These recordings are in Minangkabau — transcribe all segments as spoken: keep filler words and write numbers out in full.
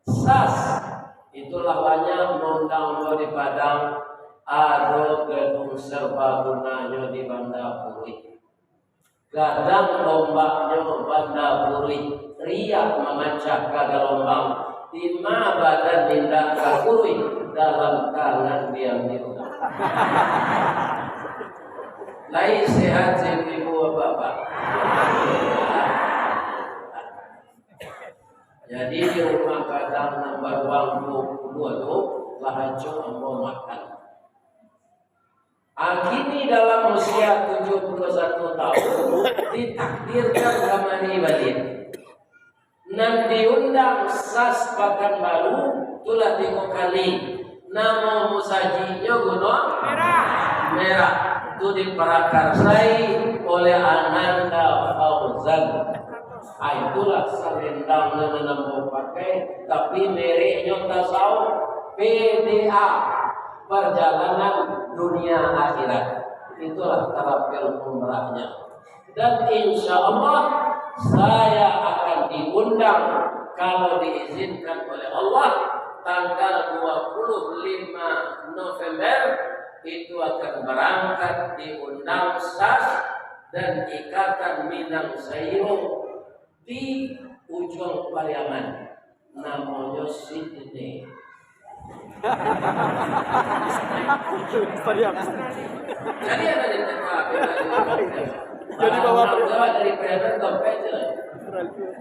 sas. Itulah banyak maundang ambo di Padang, ado gedung serbagunanyo di Banda Puruih. Gadang ombaknyo Banda Puruih, riak mamacah ka galombang, di ma badan indak ka kuruih, dalam tangan diambiak urang. Lai sehat, ibu-ibu, bapak-bapak? Jadi, di rumah gadang nan baruang duo puluah tu, lah acok ambo makan. Kini dalam usia tujuh puluh satu tahun, ditakdirkan kamari baliak. Nan diundang sas Pakanbaru, tu lah tigo kali. Namo musajiknyo Gunuang Merah. Merah. Tu diparakarsai oleh Ananda Fauzan. Ah, itulah salendang nan ambo pakai, tapi mereknyo tasawuf, P D A, Perjalanan Dunia Akhirat. Itulah travel umrahnya. Dan insya Allah, saya akan diundang, kalau diizinkan oleh Allah, tanggal dua puluh lima November, itu akan berangkat diundang sas dan Ikatan Minang Sairo di Ujuang Pariaman, namonyo Sydney. Pariaman. Jadi, ada di tengah. Jadi, bawa Pariaman dari Pariaman sampai je.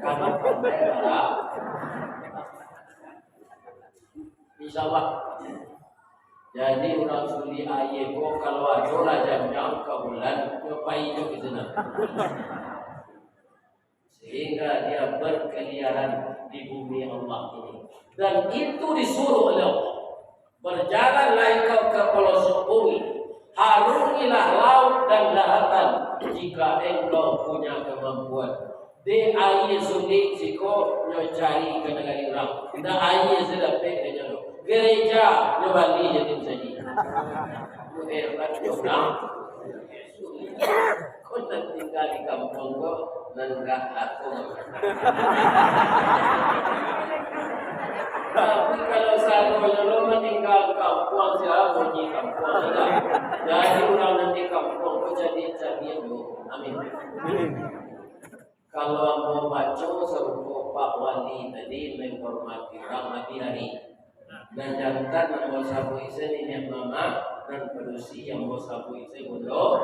Kamu sampai lah. Insya Allah. Jadi, urang suli aia ko, kalau ado lah janjang ka bulan, yo pai jo ka sinan. Sehingga dia berkeliaran di bumi Allah ini. Dan itu disuruh oleh Allah. Berjalanlah engkau ke pelosok bumi, harungilah laut dan daratan, jika engkau punya kemampuan. Dek aia sulik siko nyo cari ka nagari urang. Ndak aia se dapek dek nyo. Gereja nyo bali jadi musajik. Nyo hebat nyo urang. Ko nan tingga di kampuang ko, nan gak aku. Tapi kalau sadonyo lo maningga kampuang, sia bunyi kampuang tu lah. Jadi urang nan di kampuang ko jadi cadiak dulu. Amin. Kalau ambo baco sarupo Pak Wali tadi, menghormati urang, ati-ati. Nan jantan ambo sabuik se niniak mamak, nan padusi ambo sabuik se bundo.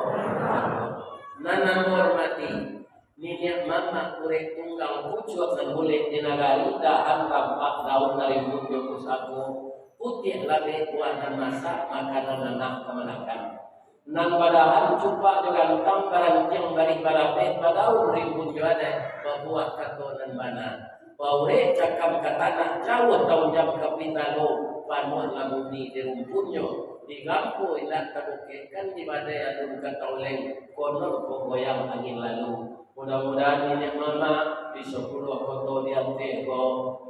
Nan ambo hormati, niniak mamak urek tunggang pucuak nan bulek di nagari, dahan tampak daun nan rimbun jo pusako, putiah labek buah nan masak, makanan anak kamanakan. Nan badahan cupak jo gantang, barantiang barih barabeh, badaun rimbun jo adaik, babuah kato nan bana. Baurek cakam ka tanah, jauah taunjam ka pitalo, panuahlah bumi di rumpunnyo, di gampo indak tabukekkan, di badai alun ka tauleng, konon ko goyang angin lalu. Mudah-mudahan niniak mamak di sapuluah koto di Aceh ko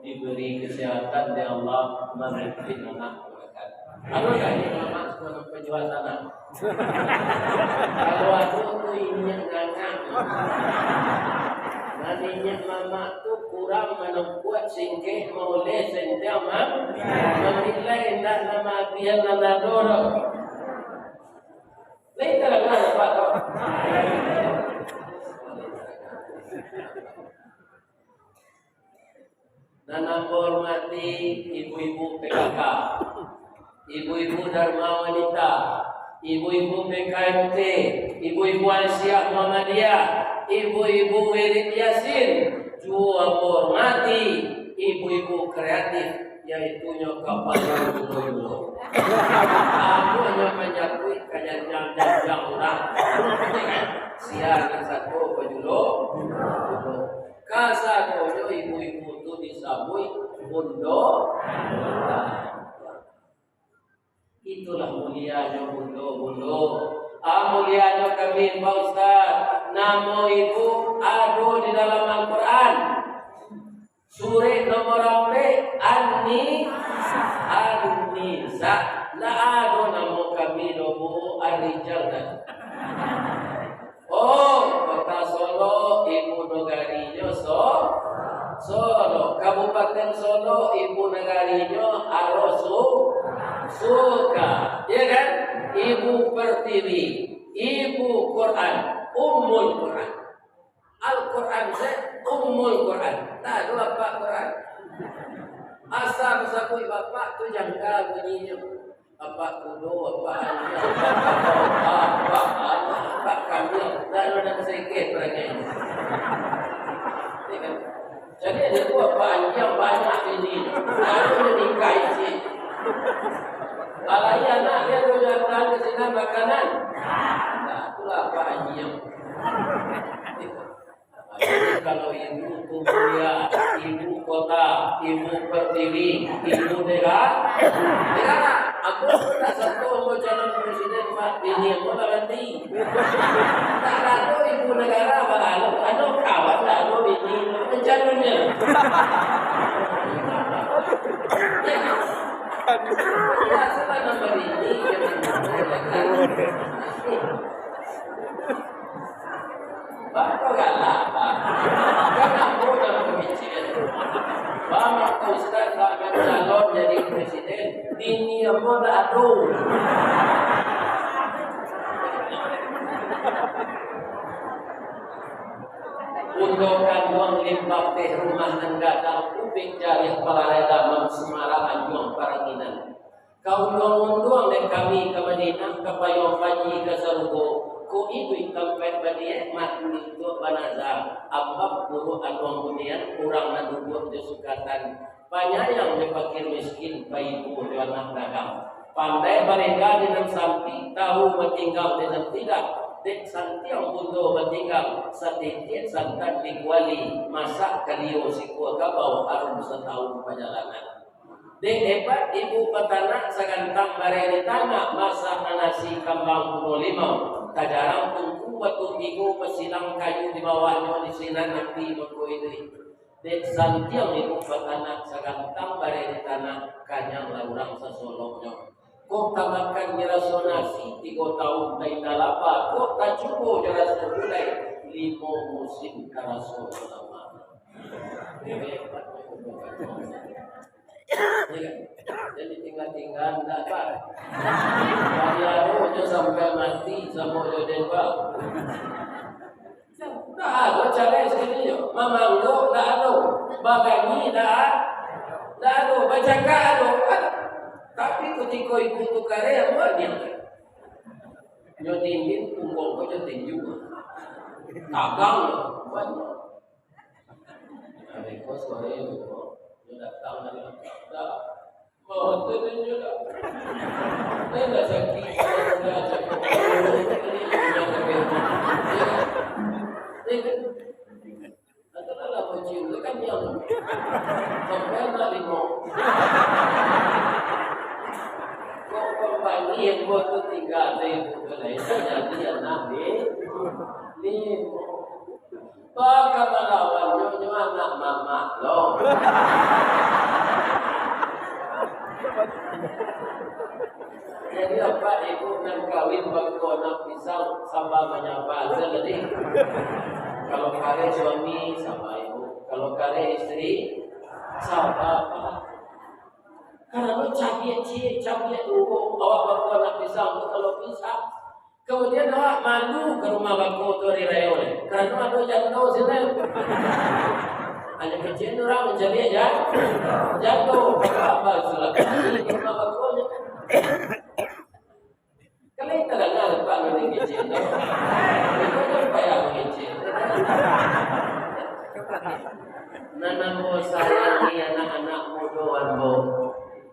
diberi kesehatan dek Allah mamimpin anak kamanakan. Ado ndak niniak mamak suko nan panjual tanah? Kalau ado tu inyiak ngangak. Nan inyiak mamak tu kurang manampuak singkeh mauleh sentiang ma-, mamilai indak nan maabihan nan ado doh. Lain tarang lah, Pak, tu. Nan ambo hormati ibu-ibu P K K, ibu-ibu Dharma Wanita, ibu-ibu P K M T, ibu-ibu Aisyah Muhammadiyah, ibu-ibu Wirid Yasin, juo ambo hormati ibu-ibu kreatif, yaitunyo kapalo julo-julo. Amuahnyo manjapuik ka janjang-janjang urang. Sia nan sato bajulo. Kasadonyo ibu-ibu tu disabuik bundo. Itulah mulianyo bundo-bundo. Ah, mulianyo kami, Pak Ustaz. Namo ibu ado di dalam Al-Quran. Surek nomor ampek, An-Ni-, An-Nisa. Ndak ado namo kami doh, Bu, Ar-Rijal dah. Oh, Kota Solok, ibu nagarinyo So-, Solok. Kabupaten Solok, ibu nagarinyo Arosu-, Suka, ya kan? Ibu Pertiwi, ibu Quran, Ummul Quran. Al-Quran se, Ummul Quran. Tak ada apa Quran. Asal sabuik bapak tu jangka bunyinyo. Apak kudo, apak anjing, apak, apak, apak kambiang, tak ada nak sekeh perangai. Ya kan? Jadi, ada tu apak anjing banyak ini. Lalu dia nikah isi. Kalau iya anak dia tu datang ke sini makanan. Nah, itulah apak anjing. Kalau ibu tu mulia, ibu kota, ibu pertiwi, ibu negara, negara, ambo pun tak satu ambo calon presiden, Pak, bini ambo lah mati. Tak lalu ibu negara, Pak, lalu, anu, kawan lalu bini, mencalonnya. Ya, sudah nama bini, jangan. Bako galak, Pak. Kan ambo dalam pamikiran. Bang, Pak Ustaz, Pak, kan calon jadi presiden. Bini ambo tak ado. Undo kanduang limpah teh rumah nan gadang, ubek jarih palalai damam, sumara anjuang paranginan. Ka unduang-unduang dek kami ka Madinah, ka payuang paji ka sarugo, ko iduik tampaik baniaik, mati untuak banaza, ambam buruak aluang bunian, urang nan duduak jo sukatan, panyayang jo pakir miskin, paibo jo anak dagang, pandai barega di nan sampik, tahu batinggang di nan tidak, dek santiang bundo batinggang, satitiak santan di kuali, masak kalio sikua kabau, harum satahun pajalanan. Dek hebat ibu patanak, sagantang barai di tanak, masak nan nasi kambang kuno limau, tajarang tungku batu tigo, basilang kayu di bawahnyo, di sinan api mangko iduik. Dek santiang ibu patanak, sagantang barai di tanak, kanyanglah urang sasoloknyo. Kok tamakan miraso nasi tigo taun, ta indak lapa, kok tacubo jo raso gulai, limo musim karaso salama. Hebat ibu patanak. Iyo kan? Jadi tingga-tingga ndak, Pak. Baliaro jo sampai mati samo jo den, Pak. Ndak ado carai sakali nyo. Mamanggo ndak ado. Baganyi ndak, ndak ado. Bacakak ado. Tapi kutiko ibu tu kareh, amuah diam. Nyo dingin, pungguang ko nyo tinju. Tagang nyo. Amuah. Ado ko suaro ko, nyo datang dari langkah. Oh, tu dia nyo dah. Dia dah sakit, dia dah cakap. Dia kan, atau dalam kucing tu kan diam. Sampai nak lima. Kok kompani yang buat tu tinggal di ibu tu lain, jadi anak ni, ni. Baka malawan nyo, nyo anak mamak lo. Jadi, apak ibu nan kawin bako anak pisang, saba manyaba se tadi. Kalau kareh suami, saba ibu. Kalau kareh isteri, saba apak. Karano cabiak ciek, cabiak tuo, awak bako anak pisang tu kalau pisang. Kamudian, awak malu ka rumah bako tu ari rayo ni. Karano ado jando sinan. Hanyo kecek urang mancaliak jan-, jando. Apa sulah ka rumah bako ni? Kalau kita danga lepas ni kecek tu. Itu kan payah kecek. Nan ambo sayangi anak-anak mudo ambo.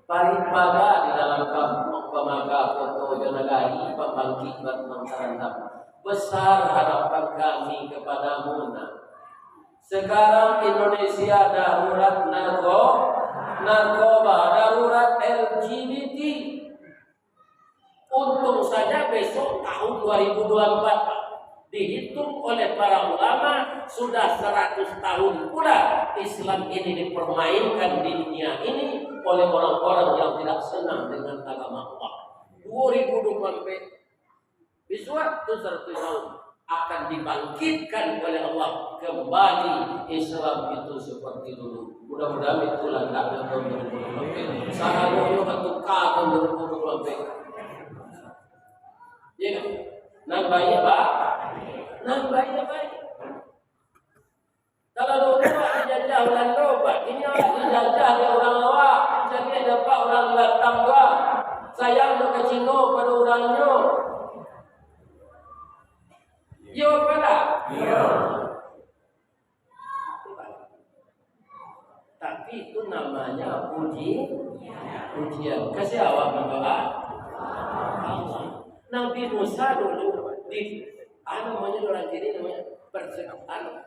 Parik paga di dalam kampuang, pamaga koto jo nagari, pambangkik batuang tarandam. Besar harapan kami kepadamu, Nak. Sekarang Indonesia darurat narko-, narkoba, darurat L G B T. Untung saja besok tahun dua ribu dua puluh empat, Pak, dihitung oleh para ulama, sudah seratus tahun pula Islam ini dipermainkan di dunia ini oleh orang-orang yang tidak senang dengan agama Allah. Dua ribu dua puluh empat, bisuak tu seratus tahun. akan dibangkitkan oleh Allah kembali Islam itu seperti dulu. Mudah-mudahan itulah tahun dua ribu dua puluh. Sahalonyo batuka tahun dua ribu dua puluh. Ya kan? Nan baik, Pak. Nan baik, baik. Kalau dulu dijajah urang Jawa, Pak, kini dijajah dek urang luar, jadi dapat urang datang jua. Sayang dek ka Cino pado urangnyo. Iyo, apo indak? Iyo. Tapi itu namanya uji, ujian. Kasih awak berdoa. Nabi Musa dulu di, anu, namanya orang kini namanya persekutuan.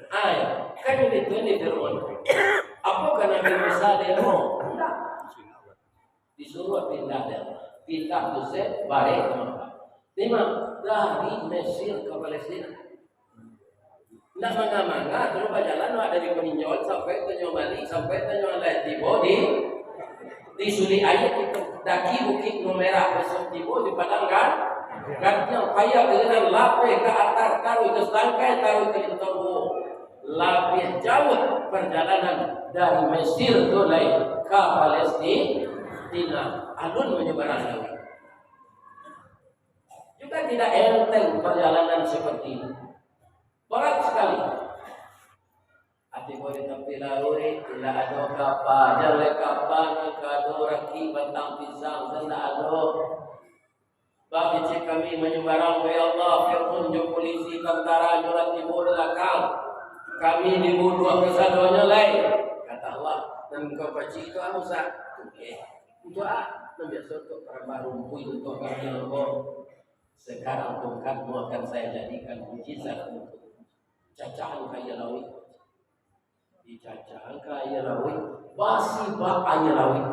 Ai, kan itu di Firaun. Apo ka Nabi Musa demo? Indak. Disuruh pindah deh. Pindah tu se, balik ka Makkah. Lima, dari Mesir ka Palestina. Ndak manga-manga, terus bajalan, wak dari Peninjauan sampai Tanjung Bali, sampai Tanjung Alai, tibo di, di Sulik Aia itu, daki Bukik Numerah, besok tibo di Padang Gan-, Gantiang, payah dengan lapeh ka atah, taruih ka satangkai, taruih ka lintong buo. Labiah jauah perjalanan dari Mesir tu lai ka Palestina, alun manyubarang lauik. Juga tidak enteng perjalanan seperti ini. Berat sekali. Ati boleh tapi lauik, indak ado kapa, jan lai kapa nan ka ado raki batang pisang, indak ado. Bak kecek kami manyubarang, ya Allah, Firaun jo polisi tantara nyo lah tibo di balakang. Kami dibunuah kasadonyo lai. Kata Allah, nan engkau pacik itu a, Musa? Oke. Untuak a? Nan biaso untuak parambah rumpuik untuak kami ambo. Sekarang tongkatmu akan saya jadikan mukjizat untukmu. Cacahan ka aia lauik. Dicacahan ka aia lauik, basibak aia lauik.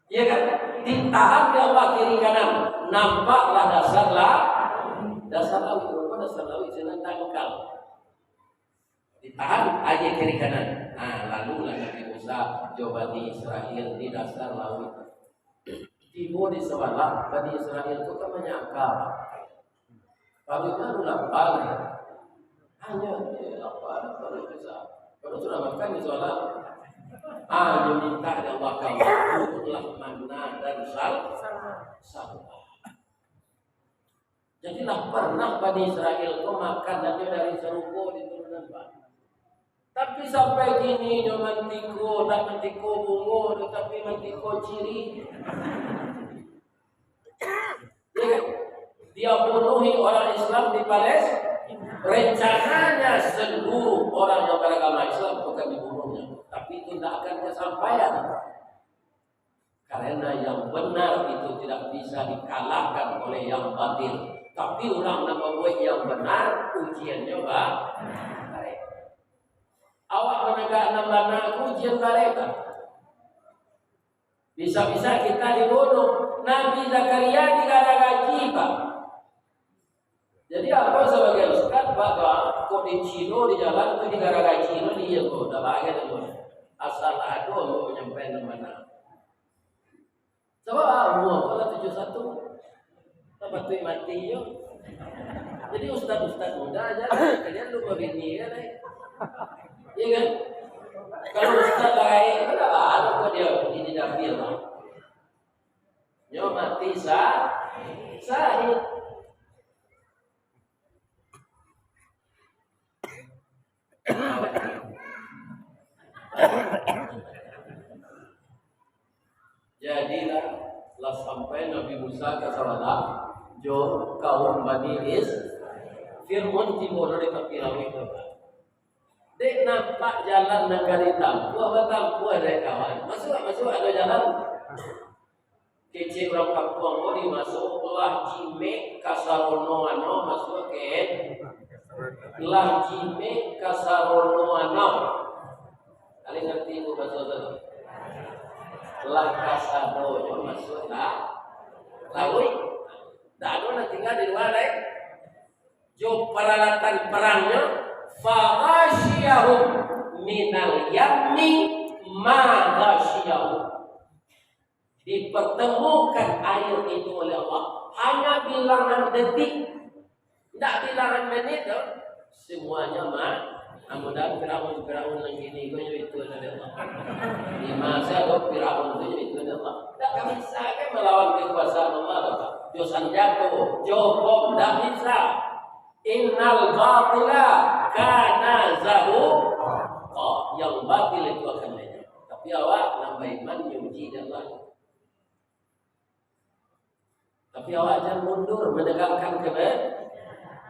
Iya kan? Ditahan dek Allah kiri kanan, nampaklah dasar la-, dasar lauik. Rupo dasar lauik sinan dangkal. Ditahan aia kiri kanan. Nah, lalulah Nabi Musa jo Bani Israel di dasar lauik. Tibo di sabalah, Bani Israel tu kan manyangka, paruiknyo tu lapa, hanyo, eh, lapa, lapa, lapa. Kalau sudah makan, insya Allah. Ah, nyo mintak dek Allah, kamu turunlah manna dan sal-, salwa. Jadi lah pernah Bani Israel tu makan hanyo dari sarugo di turunan, Pak. Tapi sampai kini nyo mantiko, ndak mantiko bungo, tatapi mantiko ciri. Ya kan? Dia bunuhi orang Islam di Palestina. Rencananya seluruh orang yang beragama Islam bukan dibunuhnya, tapi itu tidak akan kesampaian. Karena yang benar itu tidak bisa dikalahkan oleh yang batil. Tapi urang nan mambuek yang benar, ujiannyo ba-, barek. Awak managak nan bana ko ujian barek, Pak. Bisa-bisa kita dibunuh. Nabi Zakaria digaragai, Pak. Jadi, ambo sabagai ustaz, Pak, doa, kok di Cino, di jalan tu digaragai Cino, di iyo ko, dak bagai tu. Asal ado ambo manyampaikan nan bana. Sabab, ah, umua ko lah tujuah satu. Lah patuik mati jo. Jadi, ustaz-ustaz muda aja, kalian lu babini kan, eh? Iya kan? Kalau ustaz lain, kan dak baru kok dia ini dapil, Pak. Nyo mati sa-, sahid. Jadilah, lah sampai Nabi Musa ka sabalah jo kaum Bani Is-, Fir'aun tibo di tapi lauik tu. Dek nampak jalan nan ka ditampuah, batampuah dek kawan. Masuak, masuak, ado jalan. Kecek urang kampuang ko di maso, lah jimek ka sarono ano masuak ka, lah jimek ka sarono ano. Kalian ngerti ko baso tu? Lah kasadonyo masuak ka lauik. Dak ado nan tingga di lua lai. Jo paralatan parangnyo, faghasyiahum minal yammi ma ghasyiahum. Dipertemukan air itu oleh Allah. Hanya bilangan detik, Ndak bilangan menit tu, semuanya mah. Amun dah Firaun, Firaun nan kini ko yo itu dari Allah. Di masa ko Firaun tu yo itu dari Allah. Ndak ka bisa kan malawan kekuasaan Allah, Bapak. Jo sanjato, jo bom, ndak bisa. Innal batila kana zahuqa. Yang batil itu akan lenyap. Tapi awak nan baiman, nyo uji dek Allah. Tapi awak jan mundur manegakkan kebe-,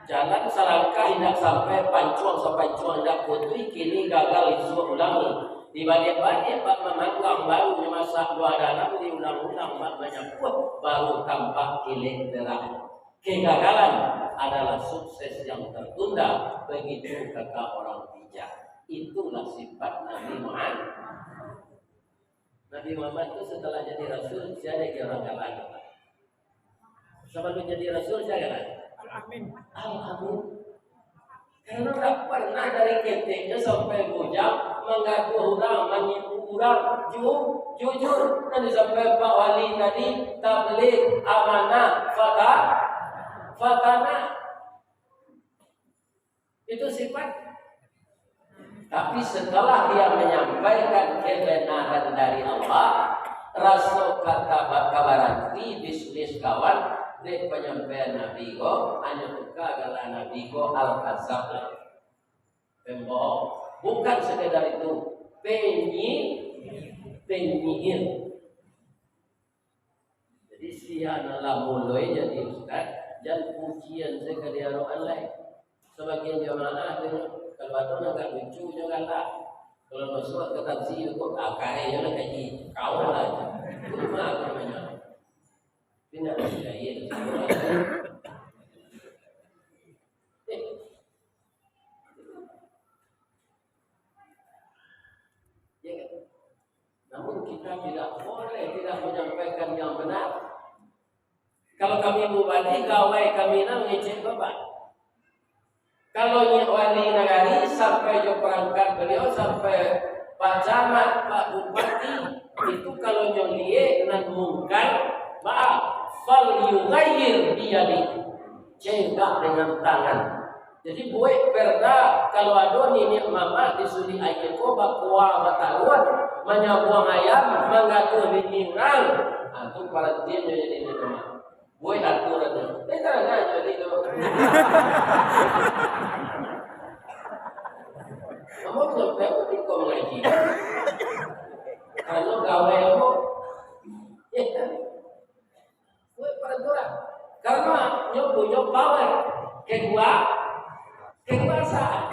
jalan salangkah indak sampai, pancuang sapancuang indak putuih, kini gagal isuak ulangi. Dibaliak-baliak bak mananggang, baru nyo masak buah dalam, diulang-ulang bak manyapuah, baru tampak kilek terang. Kegagalan adalah sukses yang tertunda, begitu kata orang bijak. Itulah sifat Nabi Muhammad. Nabi Muhammad tu setelah jadi rasul, sia nan jadi urang galak? Sabalun jadi rasul, sia galak? Al-Amin. Al-Amin. Karano ndak pernah dari keteknyo sampai bujang manggaduah urang, manipu urang, ju-, jujur. Nan disampaian Pak Wali tadi, tabligh, amanah, fata-, fatanah. Itu sifat. Tapi setelah dia menyampaikan kebenaran dari Allah, raso kata ba-, kabaranti bisnis kawan, dek penyampaian Nabi ko, hanyo tuka galah Nabi ko Al-Kazab lah. Pembohong. Bukan sekedar itu, penyi-, penyihir. Jadi, sia nan lah muloi jadi ustaz, jan pujian sajo ka diarokan lai. Sabagian jamaah tu, kalau ado nan agak lucu, nyo galak. Kalau masuak ka tafsir tu, kok, ah, kareh nyo lah kaji. Kau lah. Itu mah aku namanya. Tapi nak percaya. Eh, Ya kan? Namun kita tidak boleh tidak menyampaikan yang benar. Kalau kami mubalik, gawai kami nan mangecek bapak. Kalau nyiak wali nagari sampai jo perangkat beliau, sampai Pak Camat, Pak Bupati, itu kalau nyo liek nan mungkar, maaf, fal yughayyir biyadih. Cegak dengan tangan. Jadi, buek perda, kalau ado niniak mamak di sulik aia ko bakuah bataruah, manyabuang ayam, manggaduah bini urang, ha, tu parantian jo jadi niniak mamak. Buek aturan tu. Eh, tarang aja jadi tu. Ambo nyampaian ko tiko mangaji. Karano gawai ambo. Ya kan? Buek peraturan. Karano nyo punyo power, kekua-, kekuasaan.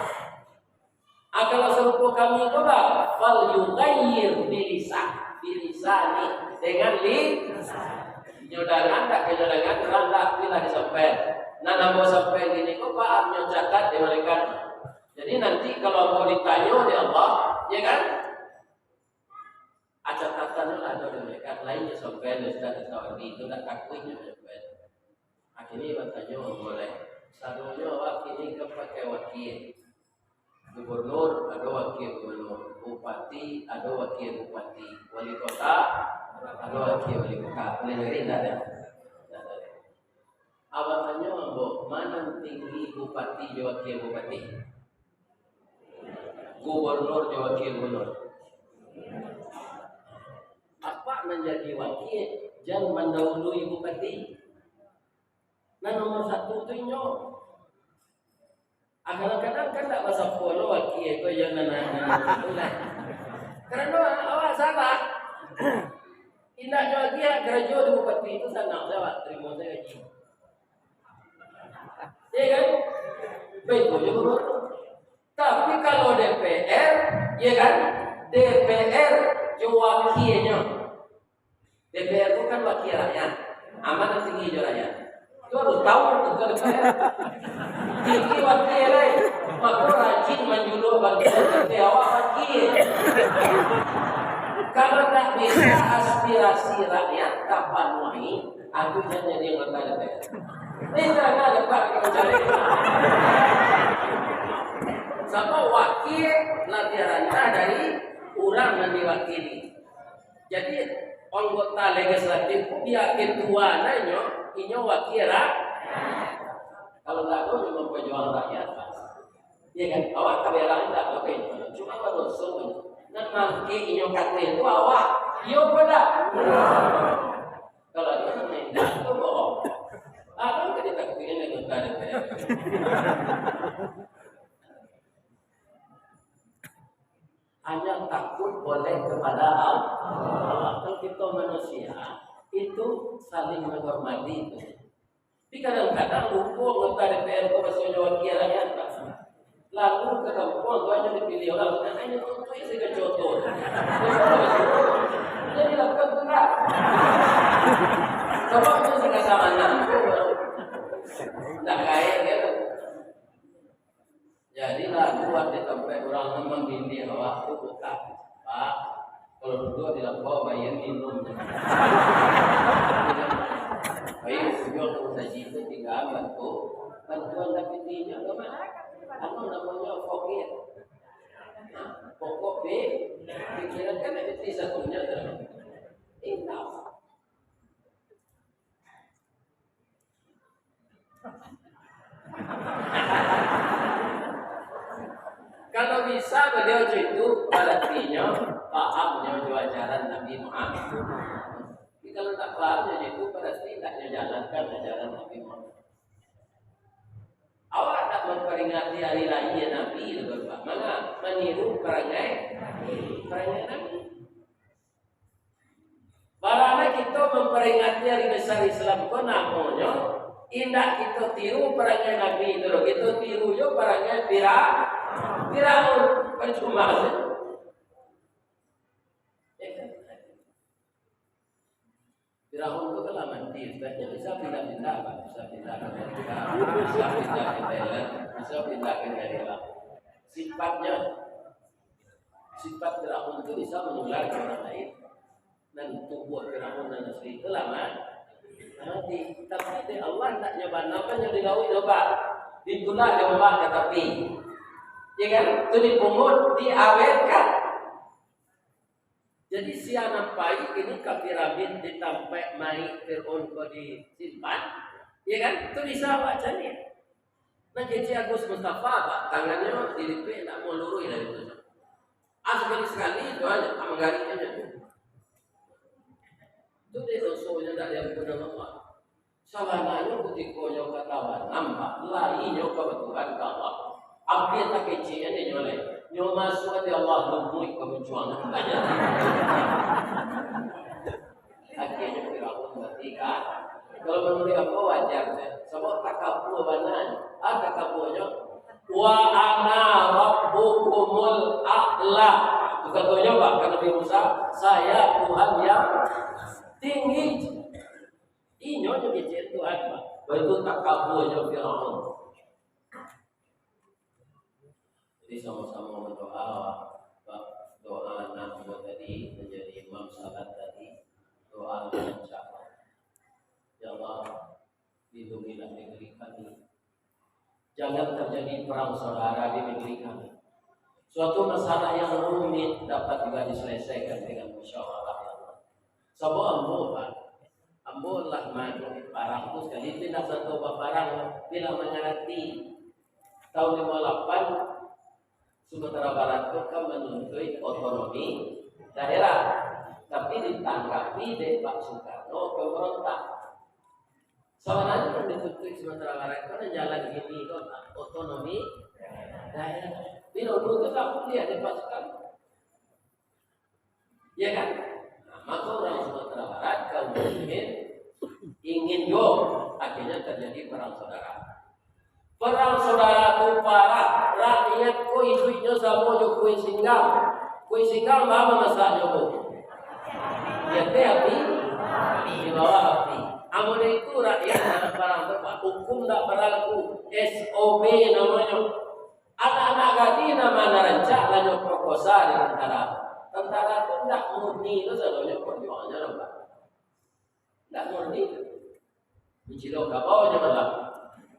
Ah, kalau sarupo kami ko, bah, fal yughayyir bilisah, bilisani, dengan li-, nyo dangan, dak nyo dangan, randah tu lah disampaian. Nan ambo sampaian kini ko, bah, nyo catat di malaikat. Jadi nanti kalau ambo ditanyo dek Allah, ya kan? Acatatan lah ado di malaikat, lain nyo sampaian Ustaz Asawandi tu, dak takuik nyo sampaian. Akhirnyo batanyo, boleh. Sadonyo awak kini kan pakai wakil. Gubernur, ado wakil gubernur. Bupati, ado wakil bupati. Wali kota, ado wakil wali kota. Boleh jadi, ndak ado? Ndak ado. Awak tanyo ambo, ma nan tinggi, bupati jo wakil bupati? Gubernur jo wakil gubernur. Apak nan jadi wakil, jan mandahului bupati. Nan nomor satu tu inyo. Ah, kadang-kadang kan ndak basapo lo wakil ko, iyo nan, nan, nan, nan, nan. Karano awak salah. Indaknyo lagi karajo di bupati tu sanang sajo, awak tarimo sajo gaji. Iya kan? Baik sajo gubernur. Tapi kalau D P R, iya kan? D P R jo wakilnyo. D P R tu kan wakil rakyat. Amanah tinggi jo rakyat. Itu harus tahu tu, kan? Tinggi wakil, eh. Maka rajin manjuluk wakil, tapi awak wakil. Kalau tak bisa aspirasi rakyat tapanuhi, aku jan jadi anggota D P R. Ini jangan ada Pak kita cari. Sama wakil lebih rendah dari orang yang diwakili. Jadi, anggota legislatif tu bia ketua nanyo, inyo wakil ra-, Kalau ndak ado, cuma pajuang rakyat. Iya kan? Awak ka berak ndak, oke. Cuma badoso. Nan mangkek inyo kato tu awak. Iyo apo ndak? Kalau ado nan indak, tu bohong. Ado ka ditakuti dengan negara. Hanya takut boleh kepada Allah. Kalau kita manusia, itu saling menghormati itu. Tapi kadang-kadang lupo anggota D P R ko rasonyo wakil rakyat, Pak. Lalu ka kampuang tu hanyo dipilih urang, nah, hanyo tuntuik sajo contoh. Jadi lakukan tu ndak? Coba tu sakadar anak tu, ndak kaya kan? Jadi, lah, buat di tampek urang tu mambimbing awak tu bukan. Pak, kalau duduak di lapau, bayar minum. Baik, tujuan kamu saji itu tinggal bantu bantuan, tapi tinjau ke mana? Anu namanya fakir. Pokok pi-, pikiran kan ada di satunya tu. Tinggal. Kalau bisa baliau jo itu, baratinyo pahamnyo jo ajaran Nabi Muhammad. Tapi kalau tak pahamnyo jo itu, barati indak nyo jalankan ajaran Nabi Muhammad. Awak nak mamperingati hari lahia Nabi tu, Bapak. Manga? Maniru parangai, parangai Nabi. Barana kito mamperingati hari besar Islam ko namonyo, indak kito tiru parangai Nabi tu doh, kito tiru jo parangai Fira-, Firaun. Parcuma tu. Ya kan? Firaun tu kan lah mati, Ustaz. Nyo bisa pindah-pindah, Pak. Bisa pindah ke Amerika, bisa pindah ke Thailand, bisa pindah ke daerah. Sifatnya, sifat Firaun tu bisa menular ke orang lain. Dan tubuh Firaun nan asli tu lah ma-, mati. Tapi dek Allah, ndaknyo bana kan nyo di lauik tu, Pak. Ditulak dek ombak ka tapi. Ya kan? Tu dipungut, diawetkan. Jadi, sia nan pai kini ka piramid di tampek mayik Firaun ko disimpan, ya kan? Tu bisa awak cari. Nah, kecek Agus Mustafa, Pak, tangannyo dilipek, ndak mau luruih dari tu. Ah, sakali-sakali, itu aja, ah, manggarik aja. Tu dek dosonyo ndak diampun Allah. Sabananyo kutiko nyo katawa nampak, lai nyo ka batuhan ka Allah. Ampia takecek nyo lai. Nyo masuak di Allah lumuik ka muncuang. Akhirnyo Firaun mati ka. Kalau manuruik ambo wajar se. Sabab takabua bana. Ah, takabunyo. "Wa ana rabbukumul a'la." Tu katonyo, Pak, ka Nabi Musa, "Saya Tuhan yang tinggi." Inyo nyo kecek Tuhan, Pak. Baitu takabuanyo Firaun. Jadi, samo-samo berdoa, Pak. Doa anak ambo tadi, menjadi imam salat tadi. Doa lancar. Ya Allah, lindungilah negeri kami. Jangan terjadi perang saudara di negeri kami. Suatu masalah yang rumit dapat juga diselesaikan dengan musyawarah, ya Allah. Sabab ambo, Pak, ambo lah mangikuti parang tu sakali tu indak sato baparang, tapi lah mangarati. Tahun limo lapan, Sumatera Barat tu kan manuntuik otonomi daerah, tapi ditanggapi dek Pak Soekarno pemberontak. Sabananyo nan dituntuik Sumatera Barat tu nan jalan kini tu, otonomi daerah. Bilo dulu tu tak kuliah di pasukan. Ya kan? Nah, maka orang Sumatera Barat, kaum muslimin, ingin jo, akhirnya terjadi perang saudara. Perang saudara tu parah, rakyat ko iduiknyo samo jo kuih singgang. Kuih singgang baa masaknyo ko? Di ateh api, di bawah api. Amun itu rakyat dalam parang tu, Pak, hukum ndak balaku, S O P namonyo. Anak-anak gadih nan ma nan rancak lah nyo perkosa di tentara. Tentara tu ndak murni tu sadonyo perjuangannyo, Pak. Ndak murni tu. Mancilok kabau nyo malah.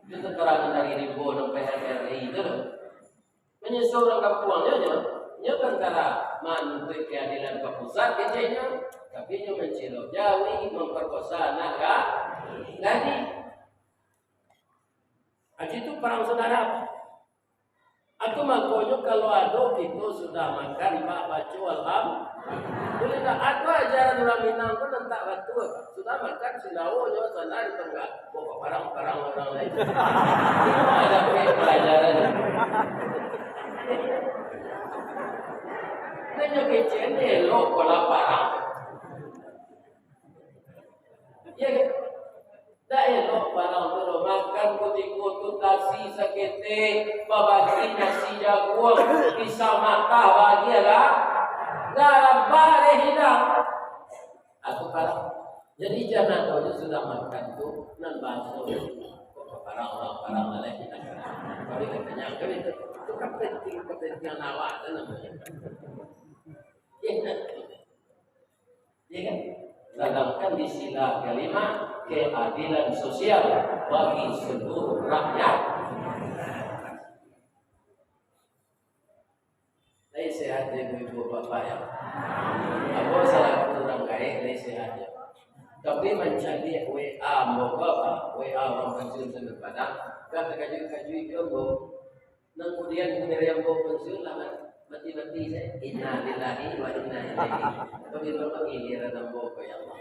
Itu keterangan dari rimbo nan P H R I tu. Manyeso urang kampuang nyo, nyo, nyo tentara manuntuik keadilan ka pusat keceknyo, tapi nyo mancilok jawi, mamparkosa anak ga-, gadih. Haji tu parang saudara. Atau makonyo kalau ado kito sudah makan, ba-, baco alhamdulillah. Ado ajaran urang Minang tu nan tak batua, Pak. Sudah makan, sindawo nyo sana di tangah. Bawa parang-parang urang lain. Itu ado pelajaran. Nan nyo kecek ni elok pala parang. Iya kan? Dak elok parang tu doh, makan kutiko tu tasi saketek, babagi nasi jaguang, pisang matah bagi lah. Garam bareh hidang. Aku parang. Jadi jan ado je sudah makan tu, nan baso. Kok parang urang, parang lalai hidang. Kalau katonyo kan itu, itu kan penting, kepentingan awak tu namonyo. Iya kan? Iya kan? Sadangkan di sila kelima, keadilan sosial bagi seluruh rakyat. Lai sehat ibu-ibu bapak ya? Ambo salaku urang gaek, lai sehat ya. Tapi mancaliak W A ambo ko, W A urang pensiun Sungai Padang, dah takajuik-kajuik jo ambo. Nan kudian kuneri ambo pensiun lah, mati-mati sajo. Innalillahi wa inna ilaihi. Tapi kalau giliran ambo ko, ya Allah.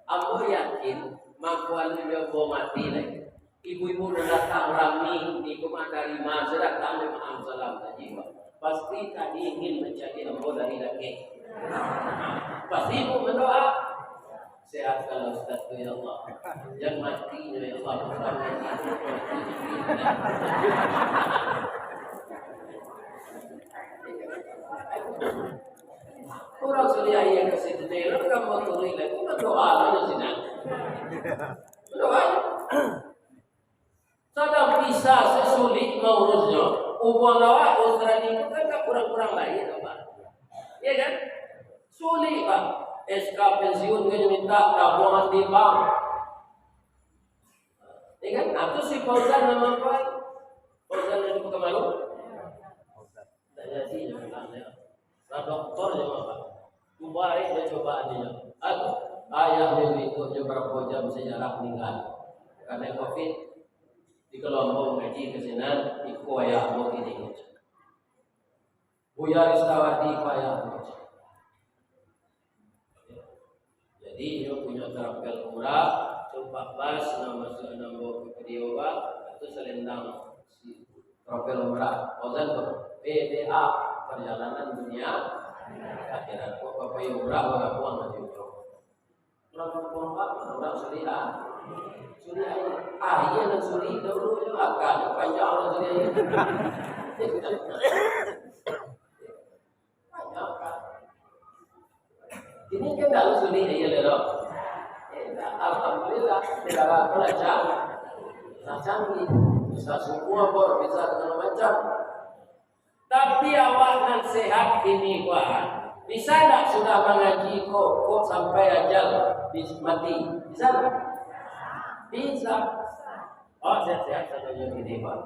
Ambo yakin, mako anu jo ambo mati lai. Ibu-ibu nan datang rami, ibu mah dari ma, sudah datang jo maaf salam tadi, Pak. Pasti tadi ingin mancaliak ambo dari lakek. Pasti ibu mandoa. Sehatkanlah ustaz tu, ya Allah. Jan mati nyo, ya Allah. Urang suliah aia ka situ, kan baturuik lai, kan doa lah di sinan. Doa. Sadang pisah, sasulik maurusnyo. Ubuang awak Australia tu kan tak kurang-kurang baik, Pak. Iya kan? Sulik, Pak. S K pensiun kan minta tabuangan di bank. Iya kan? Nah, tu si Fauzan nama apa? Fauzan dari Pekanbaru. Tak jadi, jangan tanya. Lah doktor je mah, Pak. Cuba, eh, dia cuba adanya. Aku, ayah dia berikutnya berapa jam sejarah meninggal. Karena covid, di kalau ambo ngaji ka sinan, iko ayah ambo kini. Buya Ristawati, iko ayah ambo. Jadi, inyo punyo travel umrah, tu empat belas, nan masuak nan bawa ka Pidie Wara, tu salendang si travel umrah. Fauzan tu, P D A, perjalanan dunia akhirat. Kok ka pai umrah, bagabuang nanti umrah. Urang kampuang Pak, urang sulik, ah. Sulik aia. Aia nan sulik dahulu, akan panjang nan sulik aia. Ini kan dah sulit aja lah, dok. Eh, dah, alhamdulillah, negara aku lah canggih. Lah canggih. Bisa semua bor, bisa segala macam. Tapi awak nan sehat ini, wah, bisa ndak sudah mangaji kok, kok sampai ajal bis-, mati? Bisa ndak? Bisa. Oh, sehat-sehat sajo ini, Pak.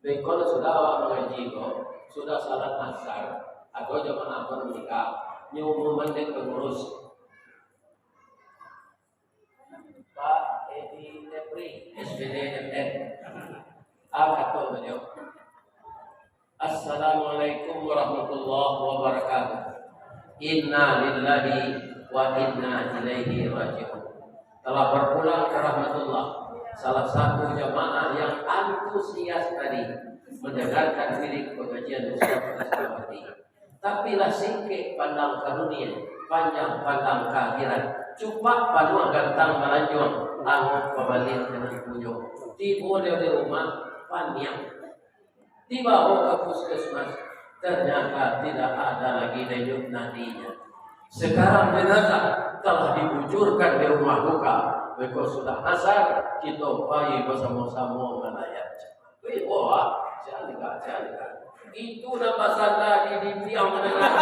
Beko sudah awak mangaji ko, sudah salat asar, ado jamaah ko nan manikah, nyo umuman dek pangurus. Pak Edi Tepri, S P D M N. Ah, kato baliau, "Assalamualaikum warahmatullahi wabarakatuh. Inna lillahi wa inna ilaihi raji'un." Telah berpulang ke rahmatullah, salah satu jamaah yang antusias tadi mendengarkan wirid pengajian Ustaz Ustaz Fatih. Tapi lah singkek pandang ka dunia, panjang pandang ka akhirat. Cupak panuah gantang balanjuang, angok babaliak ka nan punyo. Tibo di rumah, paniang. Dibawo ka puskesmas, ternyata tidak ada lagi denyut nadinya. Sekarang jenazah telah dikucurkan di rumah duka. Beko sudah asar, kito pai basamo-samo malayat. Wih, wah, jangan, jangan. Itu nan basanda di, di tiang manangah.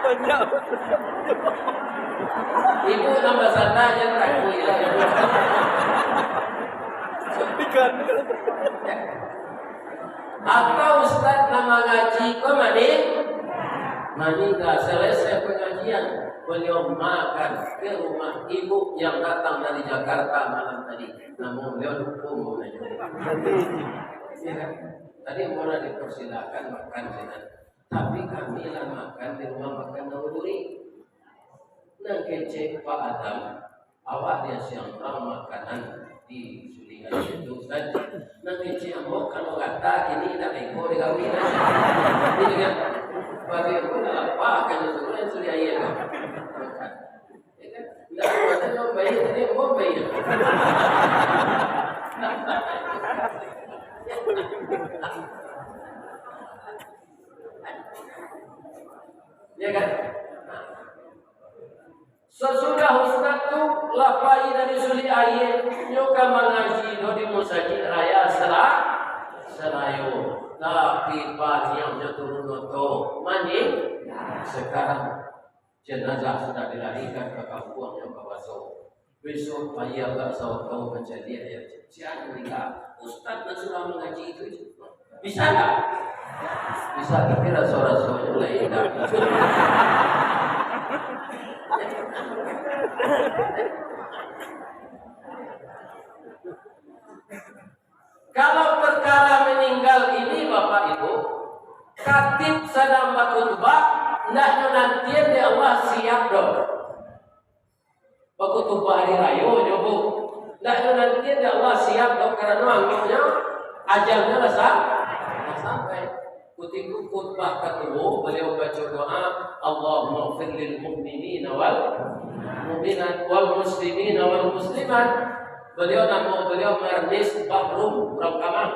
Banyak. Ibu nan basanda jan takuik lah, ibu. Ikan. Atau ustaz nan mangaji ko mandi? Maningga, selesai pengajian, beliau makan ke rumah ibu yang datang dari Jakarta malam tadi. Namun beliau lupa mau nanya. Ya kan? Tadi orang dipersilakan makan, ya kan? Tapi kami lah makan di rumah makan Nawawi. Nan kecek Pak Adam, awak di Asiang Urang makanan di Sulian itu, Ustaz. Nan kecek ambo, kalau rata kini indak bego digawi. Jadi kan, bagi ambo nak lapar kan, suruh yang Sulian aia kan. Ya kan? Indak ada yang baik, jadi ambo baik. Ya kan? Sasudah ustaz tu lah pai dari Sulian aia, nyo ka mangaji doh di Musajik Raya Sela-, Salayo. Tapi paniang nyo turun oto, maning-, sekarang jenazah sudah dilarikan ka kampuang nyo ka Baso. Besok pagi agak saoto mancaliak, ya. Sia nan maningga? Ustaz nan surang mangaji itu. Bisa ndak? Bisa, tapi raso-rasonyo lain ndak. Kalau perkara meninggal ini, Bapak Ibu, khatib sadang bakutbah, ndak nyo nantian dek Allah, siap doh. Bakutbah hari rayo nyo, Bu. Ndak nyo nantian dek Allah, siap doh, karano anggoknyo ajalnyo lah sa-, lah sampai. Kutiko khutbah katuo, baliau baco doa, "Allahummaghfir lil mu'minina wal mu'minat, wal muslimina wal muslimat." Baliau, namo baliau Marnis Bahrum, urang Kamang.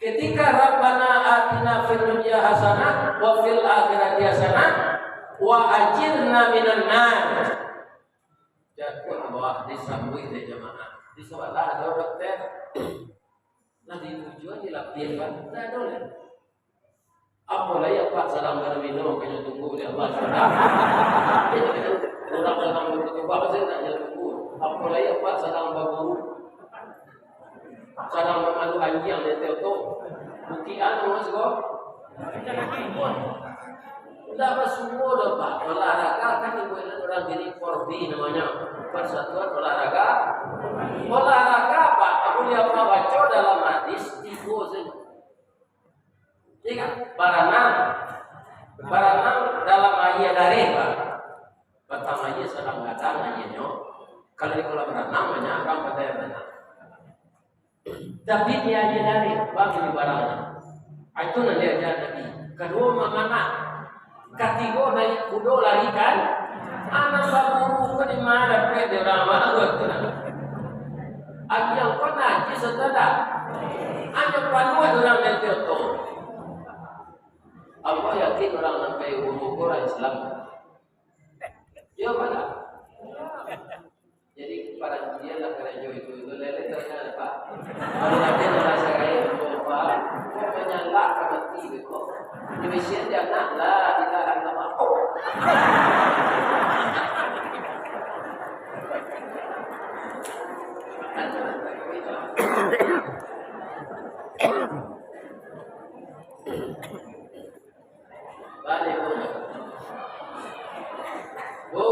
Ketika, "Rabbana atina fid dunya hasanah wa fil akhirati hasanah wa ajirna minan nar." Jatuah bawah, disambuik dek jamaah. Di sabalah ado dokter. Lah di tujuan dilapiahkan, ndak ado lai. Apo lai apak sadang badomino, kanyo tunggu dek Allah. Urang sadang bakutbah, sajo nak nyo tunggu. Apo lai apak sadang baguru, sadang mamalu anjiang di ateh oto. Bukik anu, Mas, ko? Ndak basuo doh, Pak. Olahraga kan ibu-ibu urang gini, Porbi namonyo. Persatuan Olahraga. Olahraga, Pak. Amun apak baco dalam hadis, tigo sajo. Iya kan? Baranang. Baranang dalam aia dareh, Pak. Batang aia sadang gadang aianyo. Kalau di kolam ranang, banyak urang pandai baranang. Tapi di aia dareh, bagitu barangnyo. Ah, itu nan diaja Nabi. Kaduo, mamanak. Katigo, naiak kudo lari kan. Anak baburu ko di ma dapek di urang baru tu nah. Agiah ko najis atau ndak? Hanyo panuah urang nanti tu. Ambo yakin urang nan pai buru ko urang Islam. Iyo, mana? Jadi, pada dia lah karajo itu, itu lele ternyata, Pak. Kalau ada yang merasa kaya, Pak, kok menyalak ka mati, kok. Indonesia dia nak, la ilaha illallah. Oh. Baliak, Bu. Bu,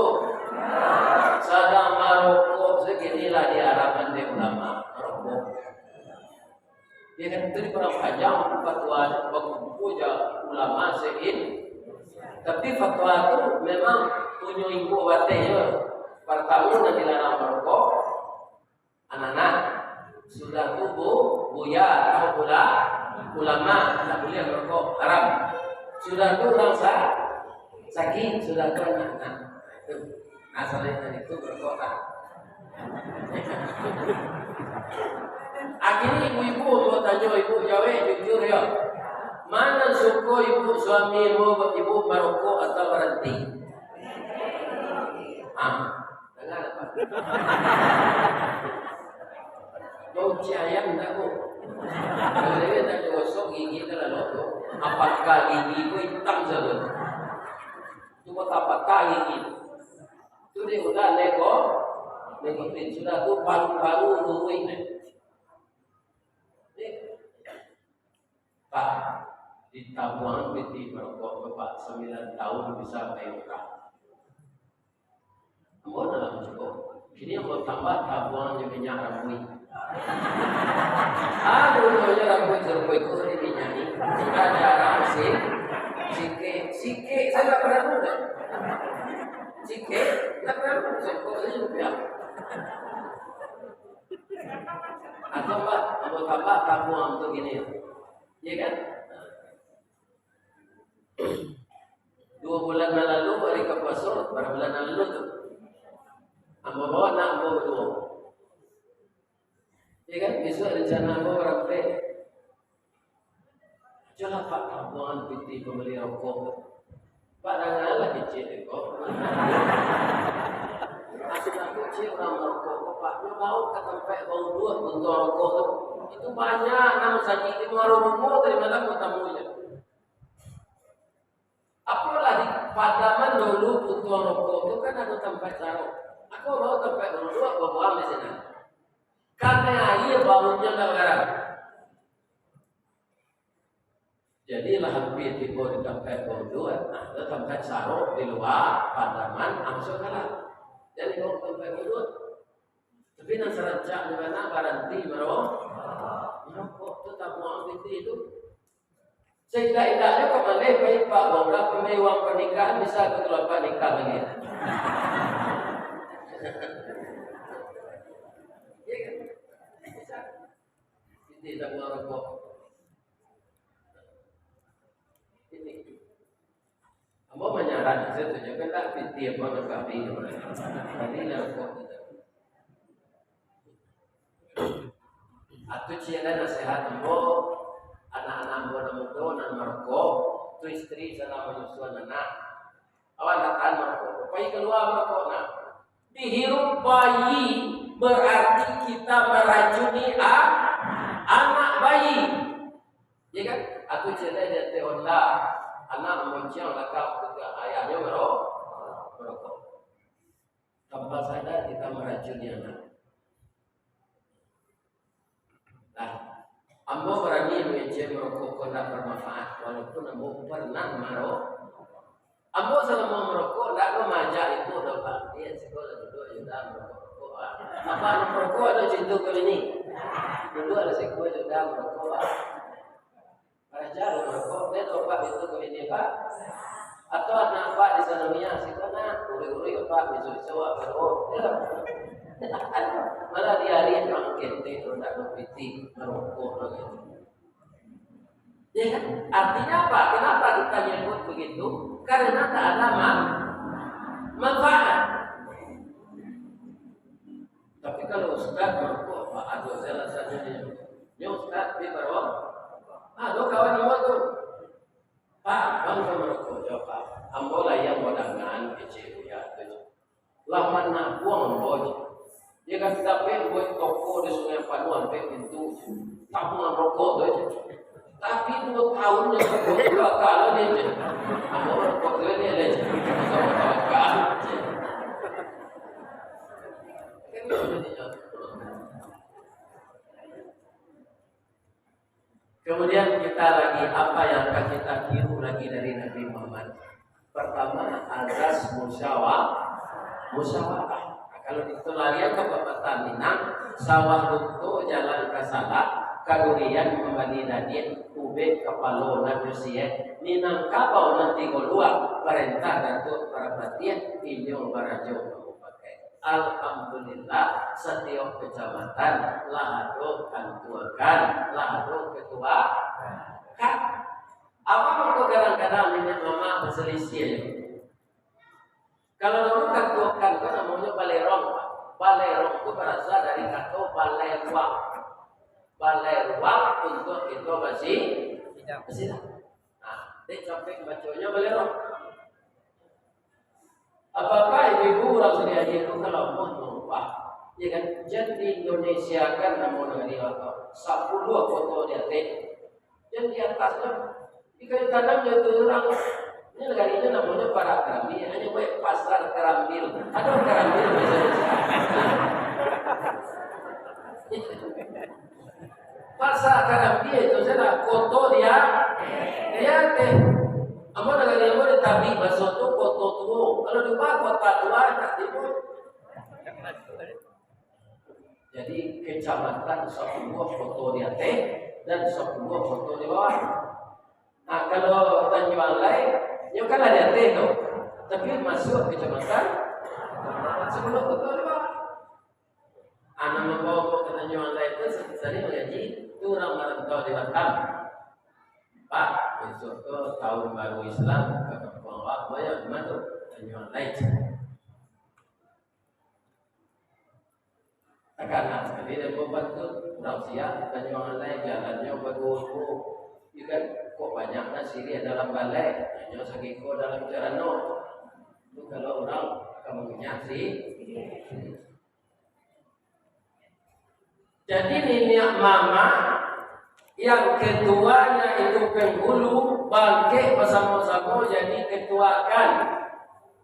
sadang marokok, sakini lah dilarang dek ulama marokok. Ya kan, itu diparang panjang fatwa, bakumpul jo ulama se-In-, tapi fatwa tu memang punyo imbau bateh je. Partamo, nan dilarang marokok, anak-anak. Sudah tu, bu-, buya atau ula-, ulama, ndak buliah marokok, haram. Sudah tu urang sa-, sakik, sudah tu anak-anak. Itu. Nah, salain dari itu marokok tak. Akhirnya ibu-ibu mau tanyo, ibu jawek jujur yo. Ma nan suko ibu, suami ibu, ibu marokok atau baranti? Ah. Jangan apa. Bau cayam tak, Bu? Kalau dia tak gosok gigi tu lalu tu, apakah gigi tu hitam saja? Tu patah-patah gigi. Tu dia udah neko, nekotin. Sudah tu paru-paru ruruih deh. Pak, ditabuang pitih marokok tu, Pak, sambilan tahun bisa pai umrah. Ambo dalam cukup. Kini ambo tambah tabuang jo minyak rambuik. Aduh, nyo rambuik sarupo iko di minyak ni. Sudah jarang sih. Sikik, sikik sajo ndak paralu dah. Sikik, ndak paralu. Sarupo sajo rupiah. Atau, Pak, ambo tambah tabuang tu kini. Iya kan? Duo bulan nan lalu, ari ka puaso, bara bulan nan lalu tu. Ambo bawa anak ambo baduo. Iya kan, bisuak rencana ambo barampek. Ajolah, Pak, tabuangan pitih pambali rokok. Pak, dangalah kecek dek ko. Aku takut ciek urang marokok ko, Pak. Nyo bawa ka tampek bauduak puntuang rokok tu. Itu banyak nan sakik di muaro rumah, dari mana ko tamunya? Apolah di padaman dulu puntuang rokok tu kan ado tampek sarok. Aku bawa tampek dulu, aku buang di sinan. Kanai aia baunyo ndak barang. Jadi lah hampir tibo di tampek bauduak, nah, ado tampek sarok di lua padaman, angso kalah. Jadi bawa tampek bauduak. Tapi nan sarancak di mana baranti maro-, marokok tu tabuang pitih tu. Saidak-idaknyo ka maleh pai pak baurang, pambayia uang panikahan, bisa ka kalua nikah lagi. Iya kan? Bisa. Pitih tabuang rokok. Ini. Ambo manyaran sajo tu, jangan lah pitih ambo nan kami tu. Tadi lah rokok tu. Atu ciek lah nasihat ambo, anak-anak ambo nan mudo nan marokok, tu istri salah manyusuan anak. Awak ndak tahan marokok, pai kalua marokok nah. Dihirup bayi, berarti kita meracuni a-, anak bayi. Ya kan? Aku cerai di atas Honda, anak mamonciang lakang, ayahnya mero-, merokok. Tanpa sadar kita meracuni anak. Nah, ambo barani mangecek marokok ko ndak bermanfaat, walaupun ambo pernah maro-, ambo salamo marokok ndak ko maajak ibu doh, Pak. Iyo, siko lah duduak, yo dah, marokok-rokok, ah. Apak nan marokok ado cinto ka bini? Duduak lah siko, yo dah, marokok, ah. Aja lo marokok, den lo Pak, itu ka bini, Pak. Atau anak Pak di sanawiyah, siko nak, urui-urui Pak, iso-iso awak marokok. Yo. Malah di hari nan ketek tu, ndak ada pitih, marokok lagi. Ya kan? Artinya apa? Kenapa kita nyebut begitu? Karena tak ada man-, manfaat. Tapi kalau ustaz marokok, apa ado salah satunya? Nyo ustaz, tapi marokok. Ado kawan ambo tu. Pak, bang ka marokok, jawab, Pak. Ambo lah yang wadangan kecil buya tu. Lah manabuang ambo je. Dia kan dapek buek toko di Sungai Panuan, dapek pintu je. Tabuang rokok tu je. Tapi duo tahun nyo rokok tu gagal lah dia je. Ambo rokok tu dia je. Sama-sama gagal je. Kan gitu jadinya. Kemudian kita lagi, apa yang akan kita tiru lagi dari Nabi Muhammad? Pertama, azas musyawa-, musyawarah. Nah, kalau di Tularian ka Papatan Minang, sawah runto jalan ka salak, kadurian mambali dadiak, ubek kapalo nan jo siek, Minangkabau nan tigo luak, parentah Datuak Parapatiah, inyo barajo ka mupakai. Alhamdulillah, satiok kacamatan lah ado kantuakan, lah ado katua. Kan? Apo mangko kadang-kadang niniak mamak basalisiah? Kalau dulu kantuakan tu namonyo balerong, Pak. Balerong tu barasal dari kato balai ruang. Balai ruang untuak kito basi-, basidang. Nah, dek sampai baconyo balerong. Apak-apak, ibu-ibu, urang sadiah tu kalau amuah mangupah, ya kan? Jan di Indonesia kan namo nagari awak tu, sapuluah koto di ateh. Jan di atas tu, di kayu tanam jo tu urang. Ini nagarinyo namonyo Parak Karambi, hanyo buek pasar karambil. Ado karambil bahasa Indonesia. Pasar Karambi itu salah, koto dia, dia teh. Ambo nagari Tapi baso tu koto tuo. Kalau di bawah kota tua, tak timbul. Jadi, kecamatan sapuluah koto di ateh dan sapuluah koto di bawah. Nah, kalau Tanjuang Lai, nyo kan lah di ateh tu. Tapi masuak kecamatan sapuluah koto di bawah. Anak mambawa ko ka Tanjuang Lai tu, sa-, sari mangaji, tu urang marantau di Batam. Pak, besok tu tahun baru Islam, ka kampuang awak, banyak di ma tu? Tanjuang Lai. Takana sakali den babantu, urang sia, Tanjuang Lai, jalannyo baduo-duo. Iyo kan, kok banyak nan siriah dalam balai, hanyo sakiko dalam carano. Tu kalau urang ka mangunyah si. Jadi, niniak mamak yang ketuanya itu penghulu bangkek basamo-samo jadi ketuakan,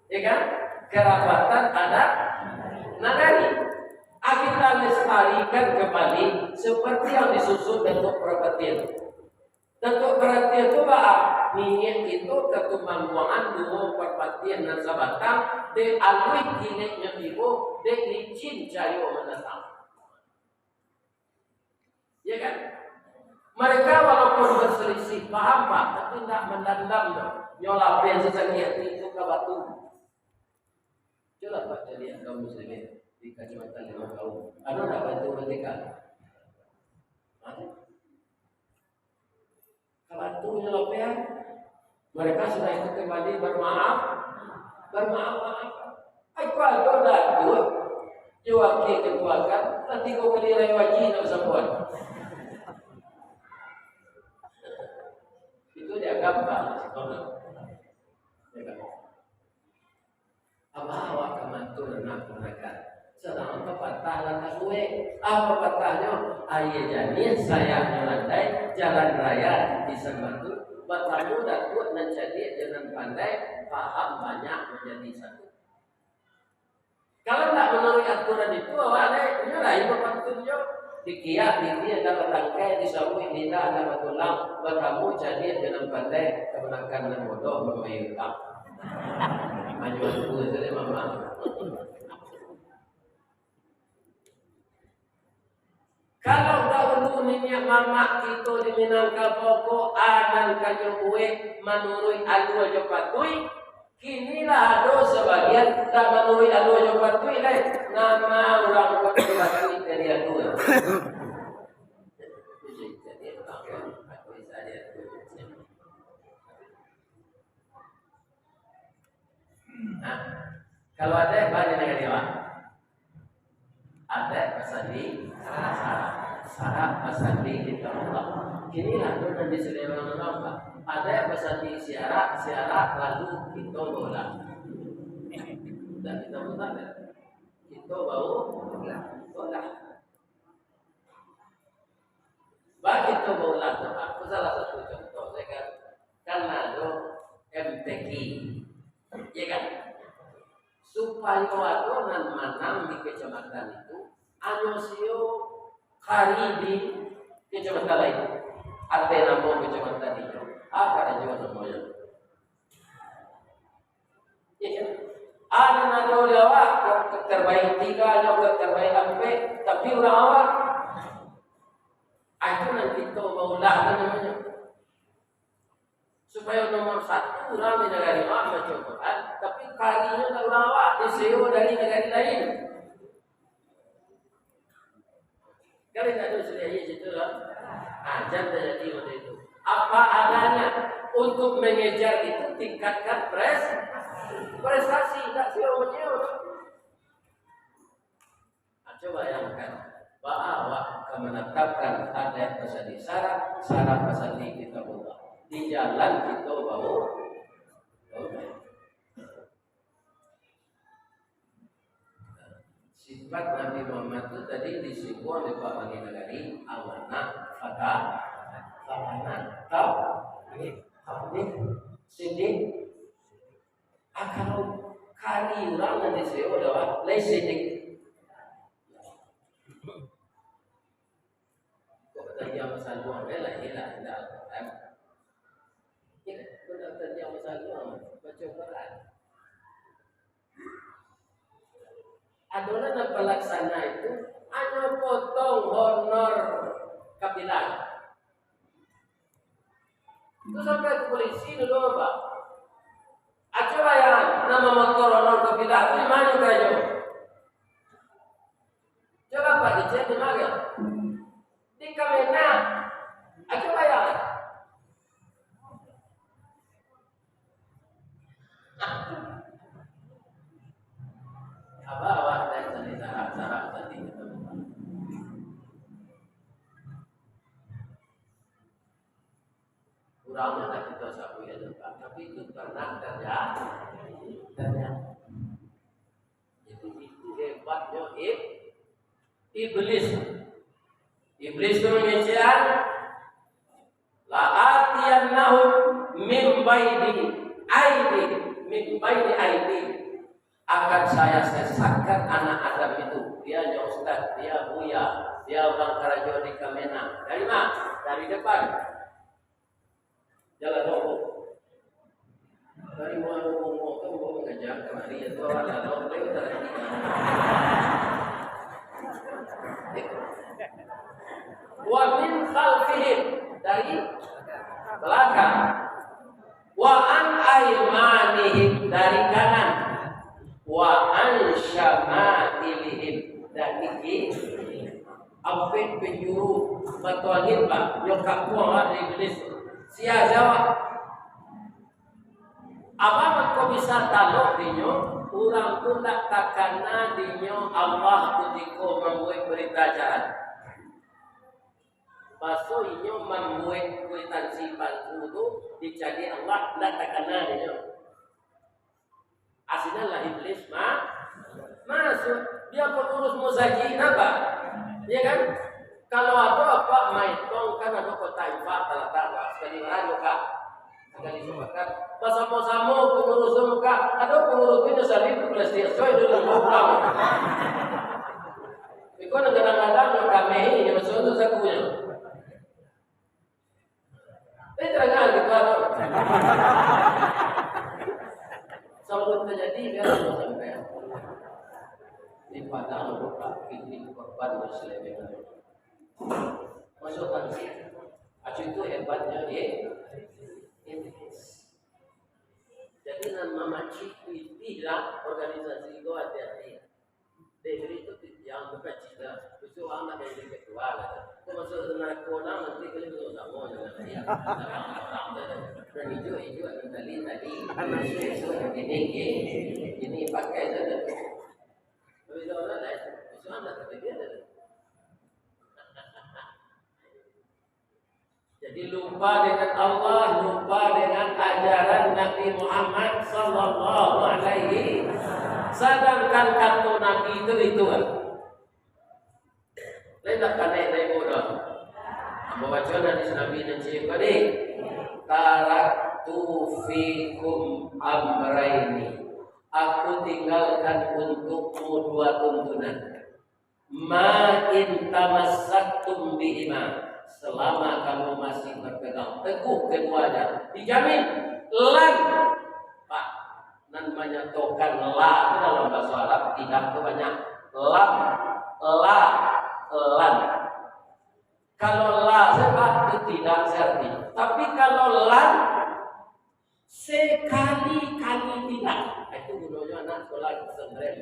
ya kan? Kerapatan adat nagari. Ah, kita lestarikan kembali seperti yang disusun Datuak Parpatiah. Datuak Parpatiah tu baa? Niniak kito Katumangguangan duo Parpatiah nan sabatang, dek aluih kileknyo tibo, dek licin cayo mandatang. Ya kan? Mereka walaupun berselisih paham, Pak, tapi ndak mandandam doh. Nyo lapeh sasakik ati tu ka batu. Cubolah, Pak, caliak kaum muslimin di Kacamatan Limau Kaum. Ado ndak batu merdeka? Ado. Ka batu nyo lapeh. Mereka sudah itu kembali bermaaf, bermaaf-maaf. Ai, kok ado datuak jo wakil ketua kan, lah tigo kali rayo haji nak basambuang. Itu dianggap tak sempurna. Ya kan? Apo awak ka maatur anak kamanakan? Sadang papatah lah takuek. Apo papatahnyo? Aia janiah sayahnyo landai, jalan raya di Sambatu, batamu datuak nan cadiak jo nan pandai, paham banyak manjadi satu. Kalau ndak manuruik aturan itu, awak lai, inyo lai bapantun jo. Dikiak bini anak batangkai, disabuik lidah anak batulang, batamu cadiak jo nan pandai, kamanakan nan bodoh mambayia utang. Hanyo itu sajo, Mamak. Kalau dahulu niniak mamak kito di Minangkabau ko, a nan kanyo buek manuruik alua jo patuik, kini lah ado sabagian ndak manuruik alua jo patuik lai. Nama urang ko patuik dari alua? Nah, kalau adaik, baa di nagari awak? Adaik basandi sarak, sarak basandi Kitabullah. Kini lah tu nan di Sleman urang, Pak. Adaik basandi sarak, sarak lalu kito baulah. Ndak kito baulah, kito baulah. Baa kito baulah tu, Pak? Salah satu contoh, sajo kan, kan ado M T Q, ya kan? Supayo ado nan manang di kecamatan itu, hanyo sio kari di kecamatan lain. Ateh namo kecamatan itu, apo karajo namonyo? Iya kan? Ado nan ado di awak, kok terbaik tiga, ado kok terbaik ampek, tapi urang awak. Ah, itu nan kito baulah tu namonyo. Supayo nomor satu urang di nagari awak baco Quran, tapi karinyo ndak urang awak, diseo dari nagari lain. Kalau indak ado sudah iya situ lah. Ah, jan tajadi macam itu. Apa adanya. Untuk mengejar itu tingkatkan pres-, prestasi. Indak sio manyeo tu. Ah, cubo bayangkan. Baa awak ka manatapkan adaik basandi sarak, sarak basandi Kitabullah. Di jalan kito bau-, bau-, Sifat Nabi Muhammad tu tadi disingguang dek Pak Bani Nagari, amanah, fata-, fatanah, tab-, tabligh, sidik. Ah, kalau kari urang nan disingguang adalah lai sidik. Kok tajam saluang, eh, lah, iyalah, indak Al-Quran. Ya, kok tajam saluang, baco Ado lah nan palaksana itu hanyo potong honor kafilah. Itu sampai ka polisi dulu, Pak. Aco bayar, nan mamotor honor kafilah tu di ma karajo? Coba, Pak, dicek di ma? Di Kemenag. Aco bayar. Apa awak dan tadi sarap-sarap tadi ketemu? Kurang ada kita sapu ya, tapi itu pernah terjadi. Terjadi. Jadi, itu hebatnya ib-, iblis. Iblis tu mengecekan, "La atiyannahum min baini aidi, min baini aidi." Akan saya sesatkan anak Adam itu. Dia nyo ustaz, dia buya, dia urang karajo di Kemenag. Dari ma? Dari depan. Jalan rokok. Dari muaro rumah tu, rumah mengajar kemari, ya tu, orang dalam, dia tak ada. Wa min khalfihim, dari belakang. Wa an aimanihim, dari kanan. Wa an syama'ilihim, dari kiri. Ampek penjuru batu angin, Pak, nyo kapuang lah dari Iblis. Sia jawab. Apo mangko bisa talok dinyo, urang tu ndak takana dinyo Allah kutiko mambuek berita acara. Baso inyo mambuek kwitansi palsu tu dicaliak Allah, ndak takana dinyo. Asinyo lah Iblis ma-, masuak. Dia pengurus musajik, napa? Ya kan? Kalau ado apak maetong, kan ado kotak infak talatak, Pak. Sakali barang, Pak. Sakali sapakat. Basamo-samo pengurus tu, Pak. Ado pengurus tu, nyo salin tu plastik. So, itu nunggu pulang. Iko nan kadang-kadang nyo kameh, nyo masuak tu sakunyo. Eh, jangan gitu, anu. Sampai terjadi, kan, sampai. Di padang, buka, ini korban dan sebagainya. Masuk kan? Acu itu hebatnya, ya. Ini. Jadi, nan mamaci itu istilah organisasi itu hati-hati. Dek, jadi itu yang bukan cina. Itu orang nak jadi ketua lah. Itu masuk neraka lah, nanti kalian belum sama dengan dia. Dan hijau-hijau tadi, tadi. Esok-esok begini, gini. Ini pakai saja. Tapi kalau orang lain, Islam dah kata dia dah. Jadi, lupa dengan Allah, lupa dengan ajaran Nabi Muhammad sallallahu alaihi. Sadangkan kato Nabi tu, itu kan. Lain dah pandai, lain bodoh. Ambo baco hadis Nabi nan ciek tadi. "Taraktu fikum amraini." Aku tinggalkan untukmu dua tuntunan. "Ma in tamassaktum bihima," selama kamu masih berpegang teguh keduanya, dijamin, "lan," Pak, nan manyatokan la tu dalam bahasa Arab, tidak tu banyak. Lam, la, lan. Kalau la saja, Pak, itu tidak searti. Tapi kalau lan, sekali-kali tidak. Itu gunonyo anak sekolah di pesantren.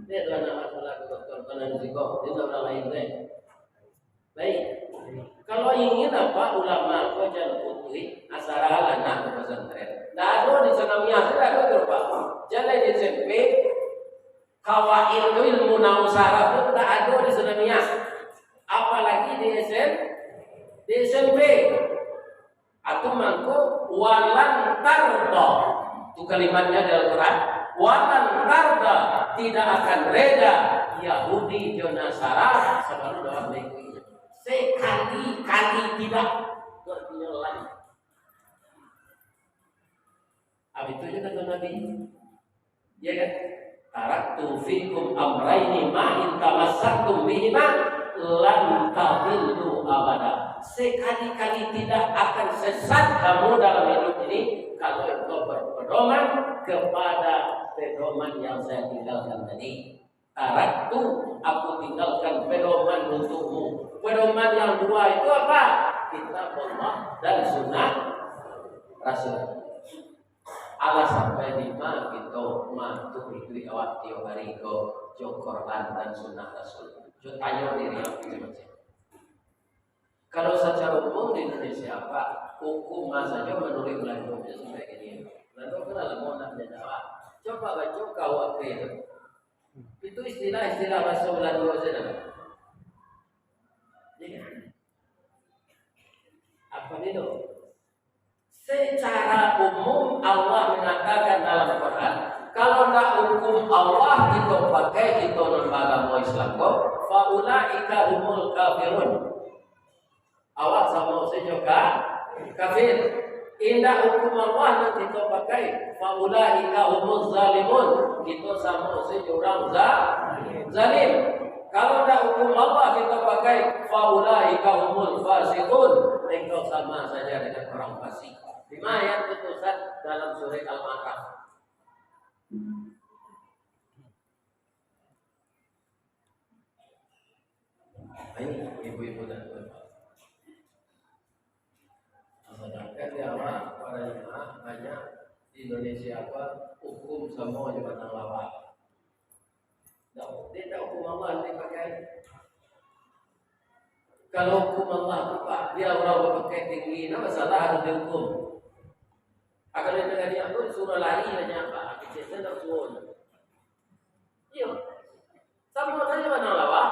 Dia tu anak sekolah di doktor, bukan di siko. Dia tak orang lain, deh. Baik. Kalau ingin apa ulama ko jan putuih, asal anak ke pesantren. Ndak ado di Sanawiyah, sudah ado tu, Pak. Jalai di S M P, kawaid tu, ilmu nahwu saraf tu ndak ado di Sanawiyah. Apalagi di S M, di S M P. Atau mangko, "Walan tarda." Itu kalimatnya di Al-Quran. "Walan tarda," tidak akan reda Yahudi jo Nasara sabalun urang mengikuti. Sekali-kali tidak. Itu artinya lan. Habis itu je kata Nabi. Ya kan? "Taraktu fikum amraini ma in tamassaktum bihima lan tadillu abada." Sekali-kali tidak akan sesat kamu dalam hidup ini kalau engkau berpedoman kepada pedoman yang saya tinggalkan tadi. Taraktu, aku tinggalkan pedoman untukmu. Pedoman yang dua itu apa? Kitab Allah dan sunnah Rasul. Alah sampai di ma kito matur iduik awak tiok hari ko jo Quran dan sunnah Rasul? Jo tanyo diri awak masing-masing. Kalau sacaro umum di Indonesia, Pak, hukum ma sajo manuruik Balando, sampai kini. Balando kan lah lamo nak manjajah. Coba baco K U H P tu. Itu istilah-istilah bahaso Balando sajo dah. Iya kan? Apa ni tu? Secara umum, Allah mengatakan dalam Quran, kalau ndak hukum Allah kito pakai, kito nan baagamo Islam ko, "Faulaika humul kafirun." Awak samo sajo ka-, kafir. Indak hukum Allah nan kito pakai, "Faulaika humuz zalimun." Kito samo sajo urang za-, zalim. Kalau ndak hukum Allah kito pakai, "Faulaika humul fasiqun." Engkau sama saja dengan orang fasik. Lima ayat putusan dalam surah Al-A'raf. Ini ibu-ibu dan bapak. Sedangkan di awak, para jemaah, banyak di Indonesia apa, hukum samo jo batang lawah. Ndak, dia ndak hukum Allah dipakai. Kalau hukum Allah tu, Pak, dia urang bapakai tinggi, ndak masalah harus dihukum. Akan itu tadi aku disuruh lari banyak, Pak. Kecil saya ndak suruh. Iyo. Samo sajo batang lawah.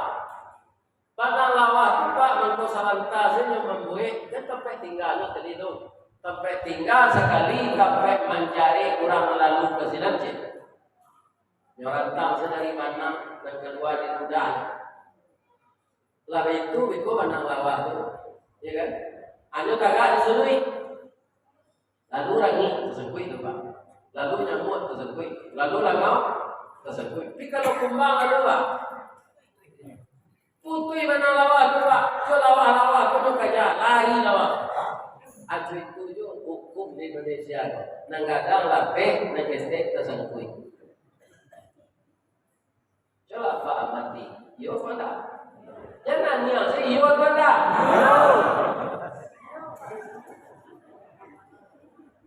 Batang lawah tu, Pak, mangko sabanta sajo mambuek, kan tampek tingga nyo tadi tu. Tampek tingga sakali, tampek mancari urang lalu ka sinan, cik. Nyo rantang sajo dari batang, nan kalua di ludah. Lah itu, beko batang lawah tu, ya kan? Hanyo tagak di suluik. Lalu rangik tasangkuik tu, Pak. Lalu nyamuak tasangkuik. Lalu langau tasangkuik. Tapi kalau kumbang ado, Pak, putuih batang lawah tu, Pak. Tu lawah-lawah tu nyo kaja, lari lawah. Ajo itu jo hukum di Indonesia tu. Nan gadang lapeh, nan ketek tasangkuik. Cubo Pak amati, iyo apo ndak? Jan naniang se, iyo apo ndak?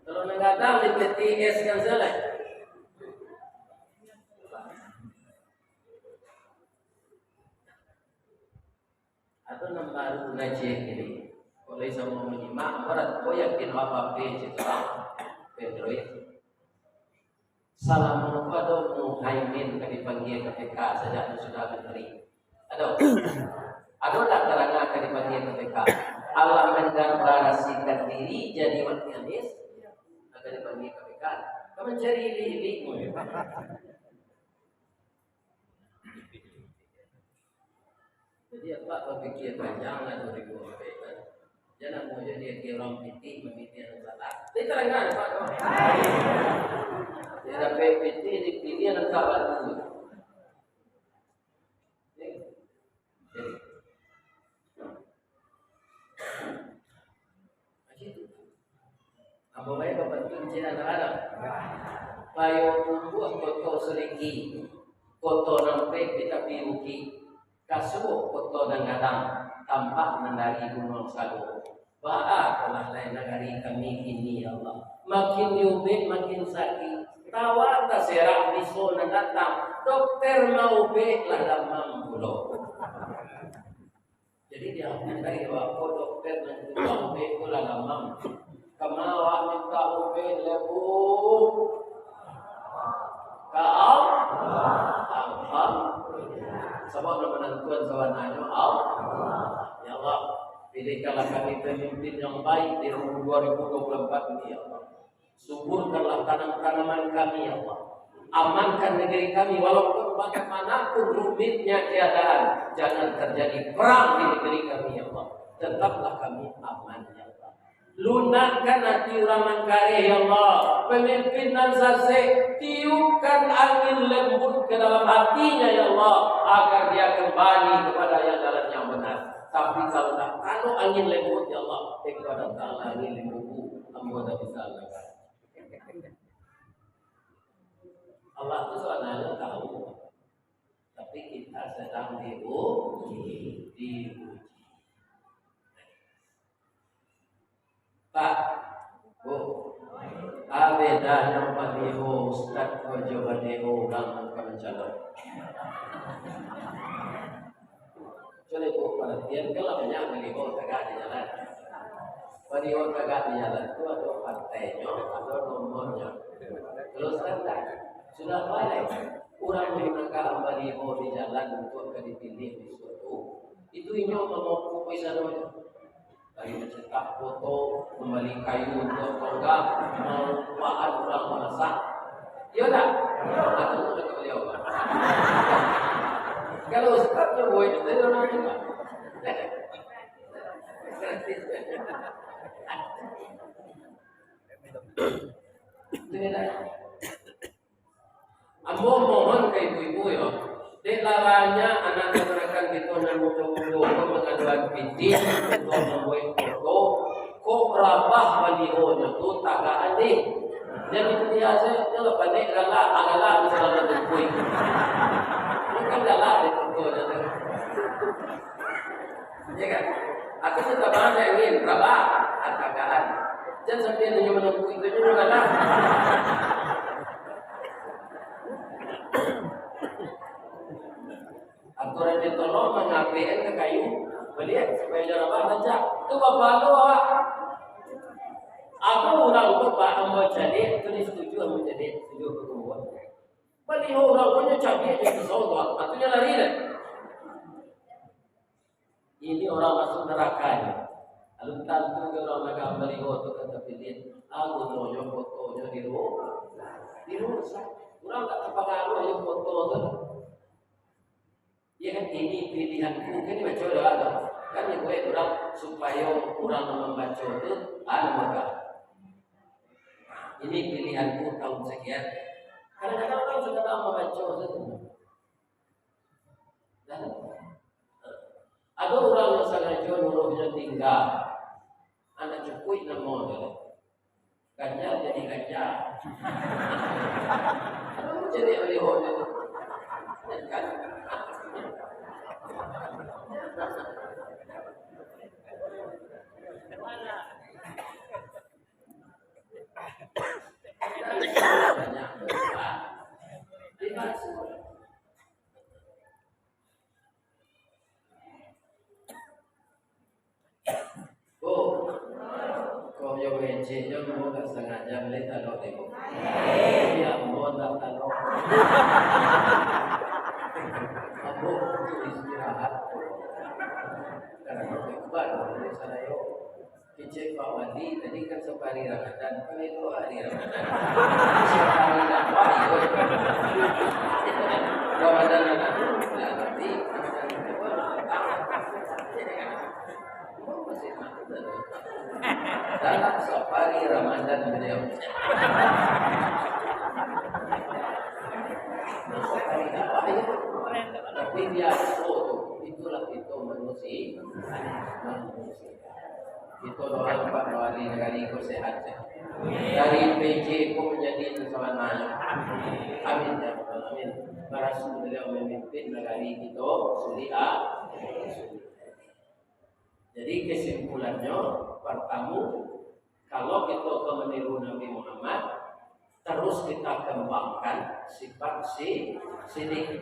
Kalau nan gadang di P T S kan salah. Atau nan baru najih ini. Kalau samo manyimak, barat ko yakin apa-apa cerita Android. Salamo ko ado Muhaimin ka dipanggil K P K sajak sudah menteri? Ado? Ado ndak tarangah ka dipanggil K P K? Alah mandeklarasikan diri jadi wakil Anies, ka dipanggil K P K. Ka mancari ilik-ilik. Jadi, Apak bapikia panjang lah dua ribu ampek kan. Jan namo jo diagiah urang pitih, mamitih nan salah. Tapi tarangah, Pak, tu. Dia dapek pitih, dipilih nan tak bagus. Jadi, Ambo bae bapantun cina taladang. Payo tumbuah koto saliki, koto nan pek di tapi bukik, kasuo koto nan gadang, tampak nan dari gunuang sago. Baa kolah lai nagari kami kini, ya Allah. Makin diubek, makin sakik. Tawa taserak biso nan datang, dokter maubek lah damam pulo. Jadi, diambiak dari wako dokter nan tukang ubek tu lah lamam. Kama awak mintak ubek lebu ka Allah. Alhamdulillah. Sabab nan manantuan sabananyo Allah. Ya Allah, pilihkanlah kami pemimpin yang baik di tahun dua ribu dua puluh empat ini, ya Allah. Suburkanlah tanam-tanaman kami, ya Allah. Amankan negeri kami, walaupun bagaimanapun rumitnya keadaan, jangan terjadi perang di negeri kami, ya Allah. Tetaplah kami aman, ya Allah. Lunakkan hati urang nan kareh, ya Allah. Pemimpin nan sasek, tiupkan angin lembut ke dalam hatinya, ya Allah, agar dia kembali kepada yang jalan yang benar. Tapi kalau tak tahu angin lembut, ya Allah, engkau datanglah angin lembut, ambo tak bisa lagi. Allah tu sabananyo tahu. diuji, diuji. Pak, Bu, a bedanyo baliho ustad ko jo baliho urang nan ka mancalon? Cubo Bu paratian, kan lah banyak baliho tagak di jalan. Baliho tagak di jalan tu ado partainyo, ado nomornyo. Kalau standar, sudah pandai urang manggunakan baliho di jalan untuak ka dipiliah bisuak tu, itu inyo mamokok di sanonyo. Dari mancetak poto, mambali kayu untuak tongga, maupahan urang mamasak. Iyo ndak? Atau ndak ka baliau? Kalau ustaz nyo buek, itu ndak namo. Itu ndak. Ambo mohon ka ibu-ibu yo, dek lah banyak anak kamanakan kito nan mudo-mudo ko mangaduan pitih untuak mambuek poto, kok rabah balihonyo tu tagak ati. Jan itu dia sajo, jan lah panek galak, ah, galak misalnyo tu kuih. Ini kan galak di fotonyo tu. Ya kan? Aku minta maaf ya, Ngin, rabah, atagaan. Jan sampai nunyo manunggu itu nyo rabah. Aturan di tolong mangapekan ka kayu, maliek supaya jan rabah rancak. Tu bapalo awak. Aku urang tu, Pak, ambo caliak, tu dia setuju, ambo caliak, setuju aku buat. Baliho urang ko nyo cabiak jo pisau tu, ah, tu nyo lari dah. Ini orang masuk neraka ni. Alun tantu ka urang magang baliho tu ka tapiliah. Ah, gunonyo fotonyo diru-, dirusak. Urang tak tapangaruah jo foto tu. Ya kan, ini pilihanku, kan dibaco doa tu. Kan dibuek urang supayo urang mambaco tu, ah, anu mah. Ini pilihanku tahun sekian. Kadang-kadang urang suka tahu mambaco sajo. Dan ado urang nan sangajo nuruhnyo tingga. Anak cukuik namo tu. Ganjal jadi ganja. Aduh, jadi oleh-oleh. Kan? Bu, kok yo ngecek jo, ambo ndak sangaja bali talok deh, Bu. Iyo, ambo ndak talok. Ambo butuh istirahat. Karano baru di sana yo. Kecek Pak Wali, tadi kan safari Ramadan, kan itu hari Ramadan. Safari dakwah itu. Ramadan yang lalu, nah, tapi Ramadan yang kedua, ah, masih Ramadan. Dalam safari Ramadan beliau. Safari dakwah itu. Tapi biasa tu, itulah kita manusia. Manusia. Kito doakan Pak Wali Nagari ko sehat, sehat. Dari P J ko manjadi sabananyo. Amin, ya Rabbal Alamin. Barasu baliau mamimpin nagari kito, sulik, ah. Jadi, kesimpulannyo, partamo, kalau kito ka maniru Nabi Muhammad, terus kita kembangkan sifat si-, sidik.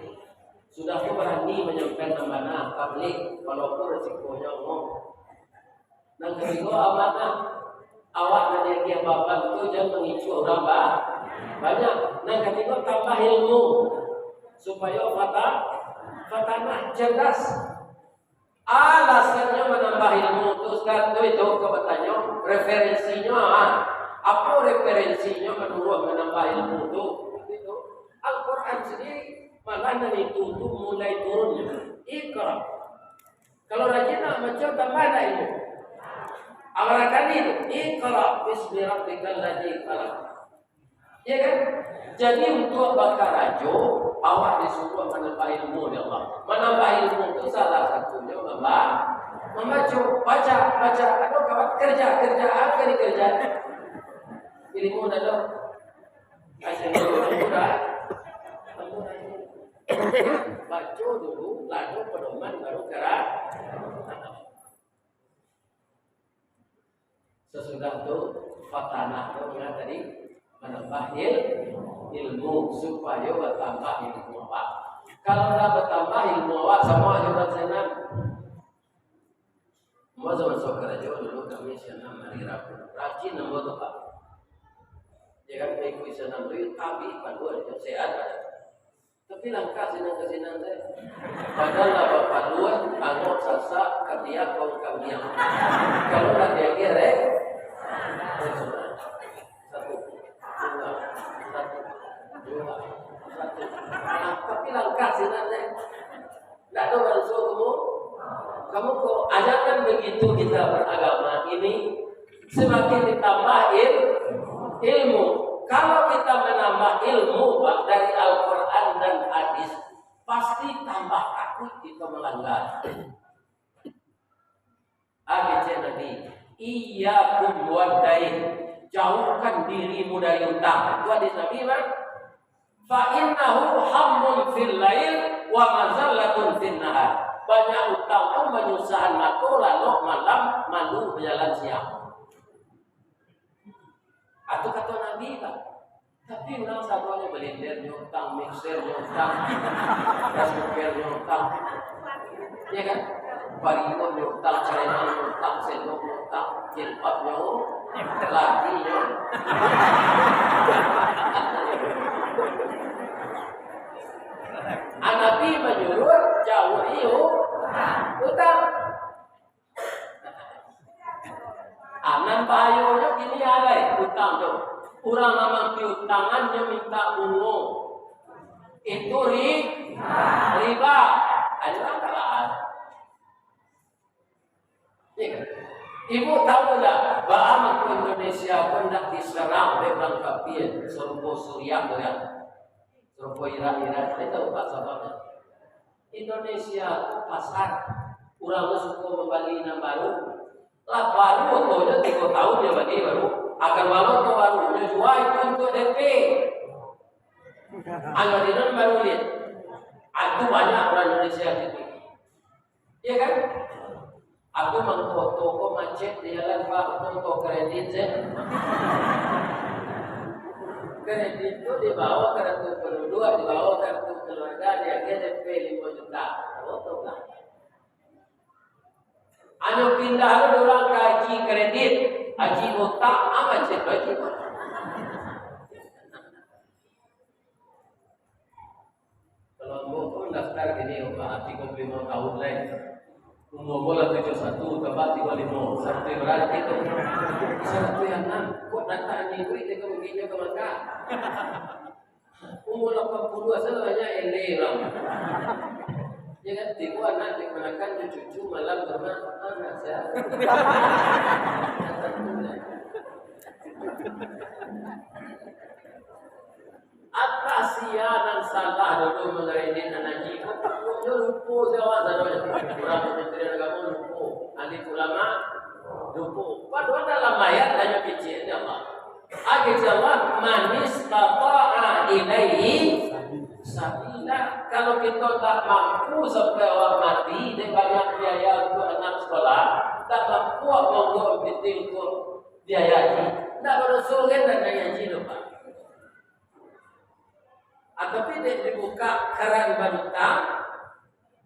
Sudah tu barani manyampaikan nan bana, tablig, walaupun resikonyo angok. Nan katigo, amanah. Awak nan diagiah baban tu jan mangicuah urang ba-, banyak. Nan katigo, tambah ilmu. Supayo fata-, fatanah, cerdas. Alasannyo manambah ilmu tu, Ustaz, tu itu, ka batanyo, referensinyo, ah. Apo referensinyo manuruah manambah ilmu tu? Itu. Al-Quran sendiri, malah nan itu tu mulai turunnyo. Iqra. Kalau rajin nak baco, tambah nak ilmu. Awal kali tu, "Iqra bismi rabbikal ladzi khalaq." Ya kan? Jadi, untuak bakarajo, awak disuruah manambah ilmu dek Allah. Manambah ilmu tu salah satunyo mamba-, mambaco, baca, baca, ado kawan kerja, kerja, apo yang dikerja? Ilmu dah ado. Baco dulu, lalu Sudah tu, fatanah tu, nah, tadi, manambah il-, ilmu, supayo batambah ilmu awak. Kalau ndak batambah ilmu awak, samo jo urang sinan. Ambo zaman sudah karajo dulu, kami sinan hari Rabu. Rajin ambo tu, Pak. Ya kan, mangikuik sinan tu, tapi paduan, sehat badan. Tapi langkah sinan ka sinan sajo. Padahal lah bapaduan, angok sasak, katiak bau kambiang. Kalau nak diagiah, rek. Satu, dua, satu, dua, satu. Nah, tapi langkah sinan sajo. Ndak ada langsung kamu. Kamu kok, ah, jangan begitu kita beragama ini. Semakin ditambah il-, ilmu. Kalau kita menambah ilmu, Pak, dari Al-Quran dan hadis, pasti tambah takut kita melanggar. Ah, kecek Nabi, "Iyyakum waddain, jauhkan dirimu dari utang." Itu hadis Nabi, Pak. "Fa innahu hammun fil lail wa mazallatun fin nahar." Banyak utang tu manyusahan mato, lalok malam, malu bajalan siang. Itu kato Nabi, Pak. Tapi urang sadonyo, blender nyo utang, mixer nyo utang, rice cooker nyo utang. Ya kan? Barimo nyo utang, celana nyo utang, sendok nyo utang, jilbab nyo, laki nyo. Nabi manyuruah jauahi utang. Ah, nan bahayonyo kini lai, utang tu. Urang nan mapiutangannyo minta bungo. Itu ri-, riba. Ayo, urang kalah. Ya kan? Ibu tahu ndak, baa mangko Indonesia ko ndak diserang dek urang kafir, sarupo Suriah tu kan? Sarupo Iran, Iran, tahu ndak sababnyo? Indonesia tu pasar. Urang tu suko mambali nan baru. Lah baru otonyo tigo tahun nyo bali baru. Akan malam tu baru nyo jua itu untuak D P. Anu di nan baru ni. Itu banyak urang Indonesia gitu. Iya kan? Aku mangko oto ko macet di jalan, Pak, oto kredit se. Kredit tu dibawa kartu penduduk, dibawa kartu keluarga, diagiah D P limo juta. Oto lah. Anu pindah tu urang ka aji kredit, aji utang, ah, macet bagi, Pak. Kalau ambo pun daftar gini, Pak, tigo puluah limo tahun lai. Umur ambo lah tujuah satu, tambah tigo limo, saratuih bara tu. Saratuih anam, kok datang ni duit dia ka mungkin ka Makkah. Umur lapan puluah sajo banyak ele urang. Ya kan, tigo anak, di kamanakan, cucu malam rumah, ah, nasihat. Alah sia nan salah dulu mangkredit nan haji ko, pokoknyo lupo se awak sadonyo. Urang Kementerian Agamo lupo, alim ulama lupo. Padohal dalam ayat hanyo kecek Allah. Kecek Allah, "Man istata'a ilaihi sabila." Kalau kito tak mampu sampai awak mati, dek banyak biaya untuak anak sekolah, tak mampu awak monggok pitih untuak biaya haji, ndak badoso kan nak naiak haji tu, Pak? Ah, tapi dek dibuka karan bautang,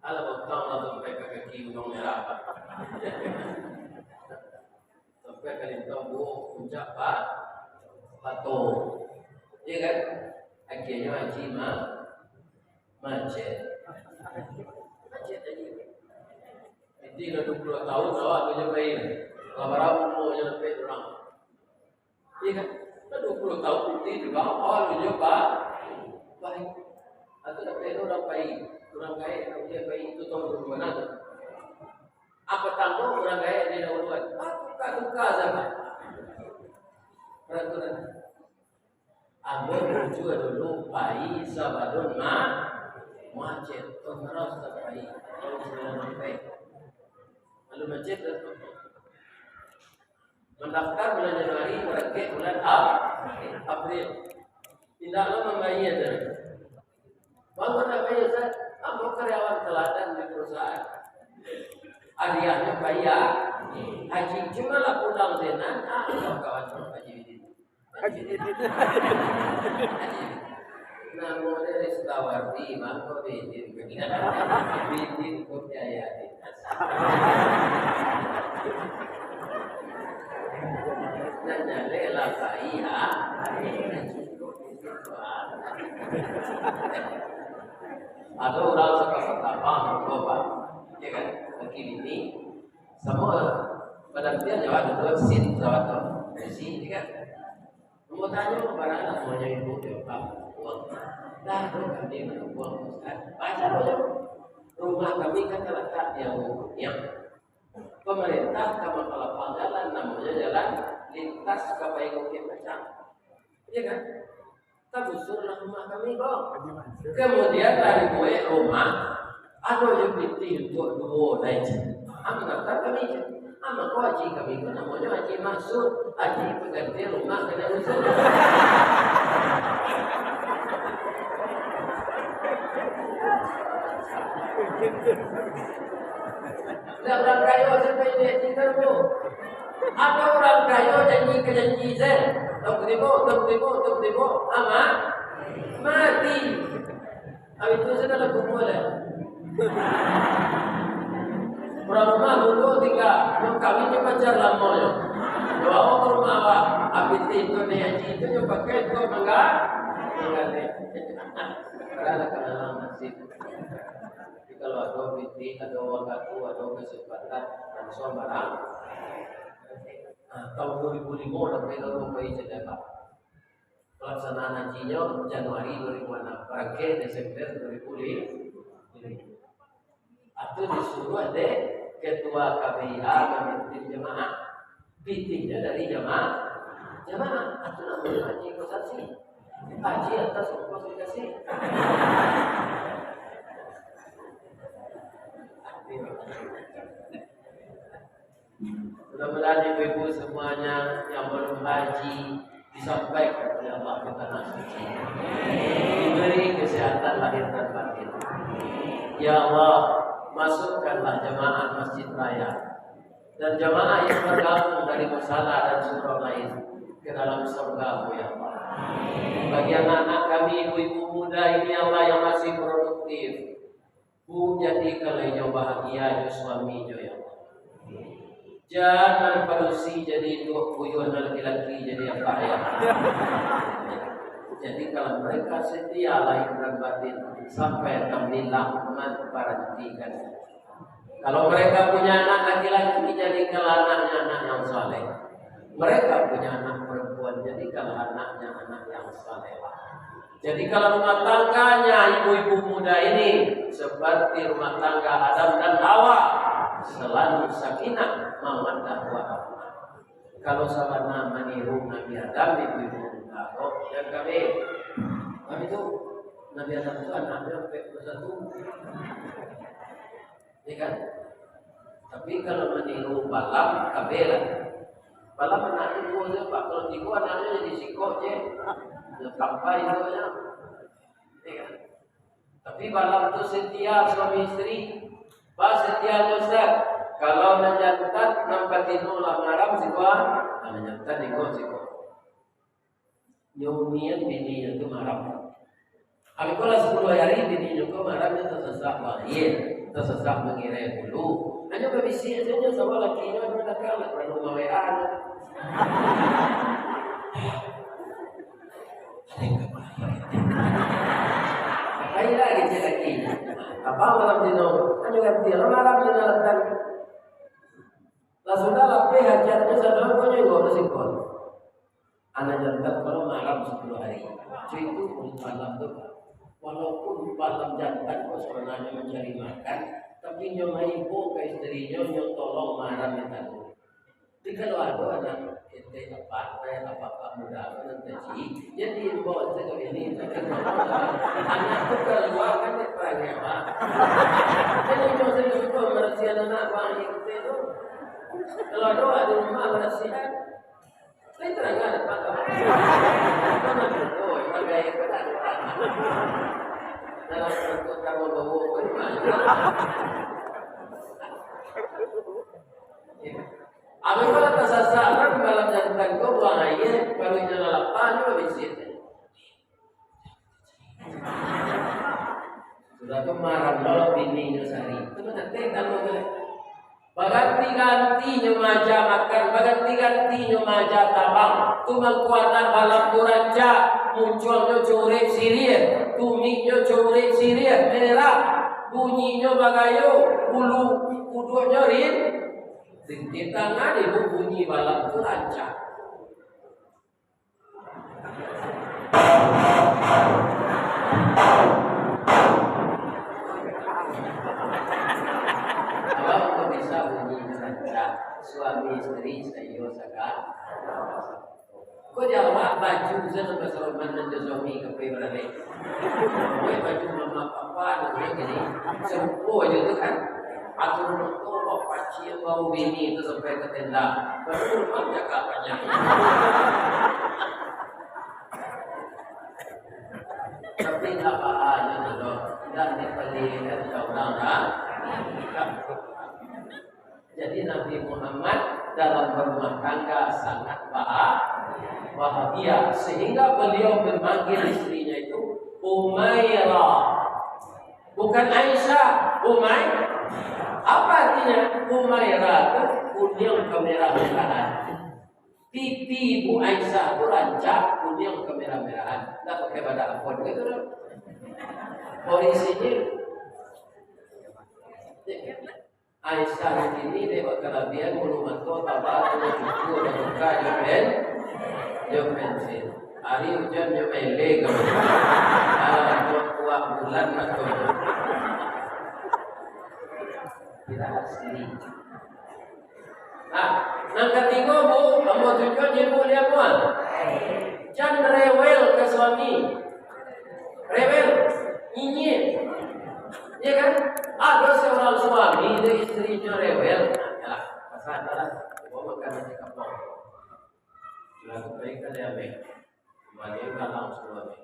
alah, bautang lah sampai ka kaki Gunung Merah, Pak. Sampai ka lintang buah puncak, Pak, Pato. Iya kan? Akhirnyo haji ma-, macet. Macet haji. Itu lah duo puluah tahun awak tu nyo pai. Lah bara umur nyo lapeh urang. Iya kan? Lah duo puluah tahun putih di bawah, awak tu nyo pa-, pai. Atau lapeh tu urang pai. Urang gaek, urang gaek pai. Itu tahun duo puluah tu. Apo tando urang gaek di dauluan? Ah, tuka-tuka zaman. Peraturan. Ambo tujuah dulu pai sabalun ma-, macet. Tong taruih ka pai. Tong sambilan sampai. Lalu macet dah tu. Mandaftar bulan Januari, barangkek bulan Ap-, April. Indak lo mambayia tu. Bangun nak bayia, Ustaz? Ambo karyawan teladan di perusahaan. Hariahnyo bayia. Haji, cuma lah pulang sinan, ah, kawan-kawan Haji Bidin. Haji Bidin. Namo dia Ristawardi, mangko Bidin. Bidin kok jaya di. Nanya le lah, Pak, iya. Ado urang sapa-sapa, Pak, mangko, Pak. Ya kan? Laki bini, samo badantian jawab tu, sin jawab tu. Isi, ya kan? Mau tanyo, barang namonyo ibu, jawab, Pak, uang. Dah, tu kami manunggu uang, Ustaz. Baca dulu. Rumah kami kan terletak di Abu Kurnia. Pamarintah ka mangkalapang jalan, namonyo jalan lintas ka Paik Bukik Pacang. Iya kan? Tagusurlah rumah kami ko. Kemudian lah dibuek rumah, ado jo pitih untuak duo lai. Amak kami, amak ko haji kami ko namonyo Haji Maksud, haji pangganti rumah ka nan usua. Ndak urang kayo sampai dia cinta tu. Atau urang kayo janji ka janji se. Tong tibo, tong tibo, tong tibo. Amak mati. Habis tu sudah lah kumpul ya. Urang rumah dulu tinggal, nyo kawin nyo pacar lamo nyo. Bawa ke rumah awak. Habis itu ni haji itu nyo pakai tu mangga. Mangga ni. Padahal lah kenal masih. Tapi kalau ado pitih, ado wakatu, ado kasempatan, langsuang barang. Nah, tahun dua ribu lima lah mereka mau pai Jakarta. Pelaksanaan hajinyo Januari dua ribu anam, barangkek Desember dua ribu lima. Atau disuruh dek ketua K B I A mamimpin jamaah. Pitihnyo dari jamaah. Jamaah, atau namonyo haji ko saksi. Haji atas ongkos dikasih. Mudah-mudahan ibu-ibu semuanya yang belum haji disampaikan oleh Allah ke tanah suci. Diberi kesehatan lahir dan batin. Ya Allah, masukkanlah jamaah Masjid Raya dan jamaah yang tergabung dari musala dan surau lain ke dalam surga-Mu, ya Allah. Bagi anak-anak kami, ibu-ibu muda ini, ya Allah, yang masih produktif, Bu, jadikanlah inyo bahagia jo suaminyo, ya Allah. Jan nan padusi jadi induak, buyuang nan laki-laki jadi apak, ya. Jadikanlah mereka setia lahir dan batin sampai tambilang mamparantikan. Kalau mereka punya anak laki-laki, jadikanlah anaknya anak yang saleh. Mereka punya anak perempuan, jadikanlah anaknya anak yang salehah. Jadikanlah rumah tangganya ibu-ibu muda ini seperti rumah tangga Adam dan Hawa, selalu sakinah, mawaddah, warahmah. Kalau sabana maniru Nabi Adam, ibu-ibu muda ko, jan kami. Kami tu, Nabi Adam tu anaknyo ampek puluah satu. Ya kan? Tapi kalau maniru Balaam, kabeh lah. Balaam anaknyo duo se, Pak. Kalau tigo anaknyo jadi sikok je. Yo, tampai juo nyo. Ya kan? Tapi Balaam tu setia suami isteri. Bah, setia nyo, Ustaz. Kalau nan jantan, nan batino lah maram sikok, ah. Nan jantan iko sikok. Nyo unian bininyo tu maram. Abih ko lah sapuluah ari, bininyo ko maram, nyo tasasak baia, tasasak mangirai bulu. Hanyo babisiak sajo, sabab lakinyo ado dakang, lah paralu ma-W A nyo. Pai lah kecek laki. Abang malam tino, hanyo ganti lah maram nyo datang. Lah sudah lapeh hajatnyo, sadonyo ko nyo ingok ka siko. Anak jantan kalau maram sapuluah ari. Cuy, itu kulit Balaam tu, Pak. Walaupun Balaam jantan ko sabananyo mancari makan, tapi nyo maibo ka isterinyo, nyo tolong maram mintak tu. Jadi kalau ado anak kito, apak, apak-apak muda tu nan kaji, jadi imbau sajo ka bini, anak tu kalua kan dek parangai awak. Jadi imbau sajo ka bini marasiahan anak, bang, kito tu. Kalau ado di rumah marasiahan, Saya terangkan, Pak. Mana tu? Oh, emang gaya benar. Dalam bentuk kamu bawa pun. Abih kalau tasasak, kan malam jantan ko buang aia, paruiknyo lah lapa, nyo babisiak. Sudah tu maram lo bininyo sari. Tu manatek kalu tu. Baganti-gantinyo maaja makan, baganti-gantinyo maaja tabang. Tu mangko anak balam tu rancak, muncuangnyo curek siriah, tumiknyo curek siriah, merah, bunyinyo bagayo, bulu kuduaknyo rin-, rintik tangan ibu bunyi balam tu rancak. Kalau kau bisa bunyi rancak, suami isteri saiyo saka-, ko jawab baju sajo, pasaroman nan jo suami ka pai baralek. Buek baju mama papa, nan gini, sarupo ajo tu kan. Atur moto, bapaciak bau bini tu sampai ka tenda. Baru rumah cakap panjang. Tapi ndak baa nyo tu doh. Ndak dipaliakan ka urang dah. Jadi Nabi Muhammad dalam berumah tangga sangat bah-, bahagia, sehingga beliau memanggil istrinya itu Umairah. Bukan Aisyah, Umai-, apa artinya? Umairah tu kuniang kemerah-merahan. Pipi Ibu Aisyah tu rancak kuniang kemerah-merahan. Ndak pakai badak apon gitu doh. Orisinyo. Aisyah di sini dek bakalabihan bulu mato taba tu cukur batukar jo pen-, jo pensil. Ari ujan jo eleng. Alah, kuak-kuak bulan mato. Tidak asli. Nah, nan katigo, Bu, ambo tunjuak ibu liak mua. Jan rewel ka suami. Rewel, nyinyir. Iya kan? Ado seorang suami dek istrinyo rewel. Nah, yalah, pasal alah. Bawa makan nasi kapau. Sudah tu pai ka dia ambil. Kambali ka dalam sumua tu.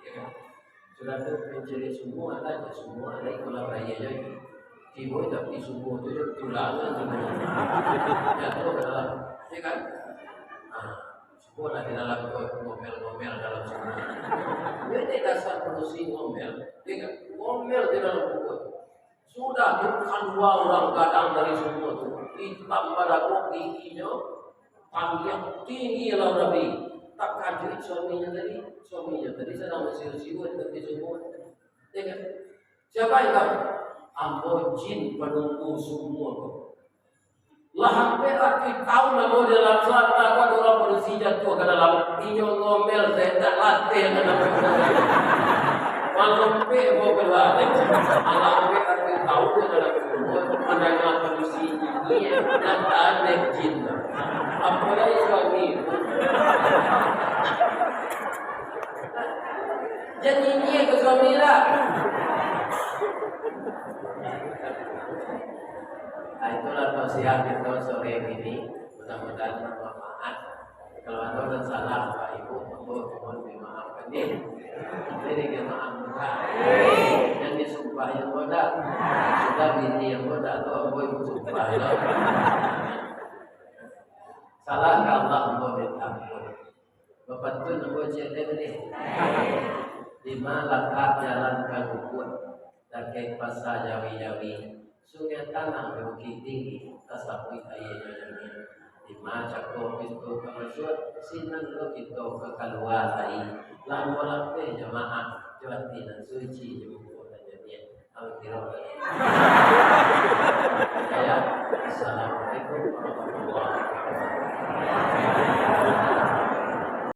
Ya kan? Sudah tu, mancaliak sumua, ado aja sumua, ado kolam aia jo. Tibo tapi sumua tu jo tulangan tu. Jatuah ka dalam. Ya kan? Nah, sumua lah di dalam tu, ngomel-ngomel dalam sumua. Ini dasar padusi ngomel. Ya kan? Ngomel di dalam kubua. Sudah tu, kalua urang gadang dari sumua tu, itam badagok giginyo, panjang tinggi alam Nabi. Takajuik suaminyo tadi, suaminyo tadi sadang basiu-siu di tapi sumua. Ya kan? Siapa itu? Ambo jin panunggu sumua tu. Lah ampek ratuih taun ambo di dalam, salantang ko ado urang padusi jatuah ka dalam, inyo ngomel, sajo indak latih ka dalam. Malompek ambo kalua. Alah ampek ratuih taun di dalam kubua, mandanga padusi nyinyia, nan tahan dek jin. Apo lai suami? Jan nyinyia ka suami lah. Nah, itulah tausiah kito sore ini. Mudah-mudahan bermanfaat. Kalau ado nan salah, Bapak Ibu, monggo mohon dimaafkan, ya. Jadi, jamaah murah. Jan disumpahi ambo dah. Sudah bini ambo dah tu, ambo yang sumpah, ya. Salah ka Allah, ambo minta ampun. Bapantun ambo ciek tadi ni. Dima latak jalan ka Lubuak, dakek pasa Jawi-Jawi, sungai tanang di Bukik Tinggi, tasabuik aia jo janiah. Dima cako pintu ka masuak, sinan lo kito ka kalua lai. Lamo lapeh jamaah, jo ati nan suci, jo muko nan janiah. Alkiro.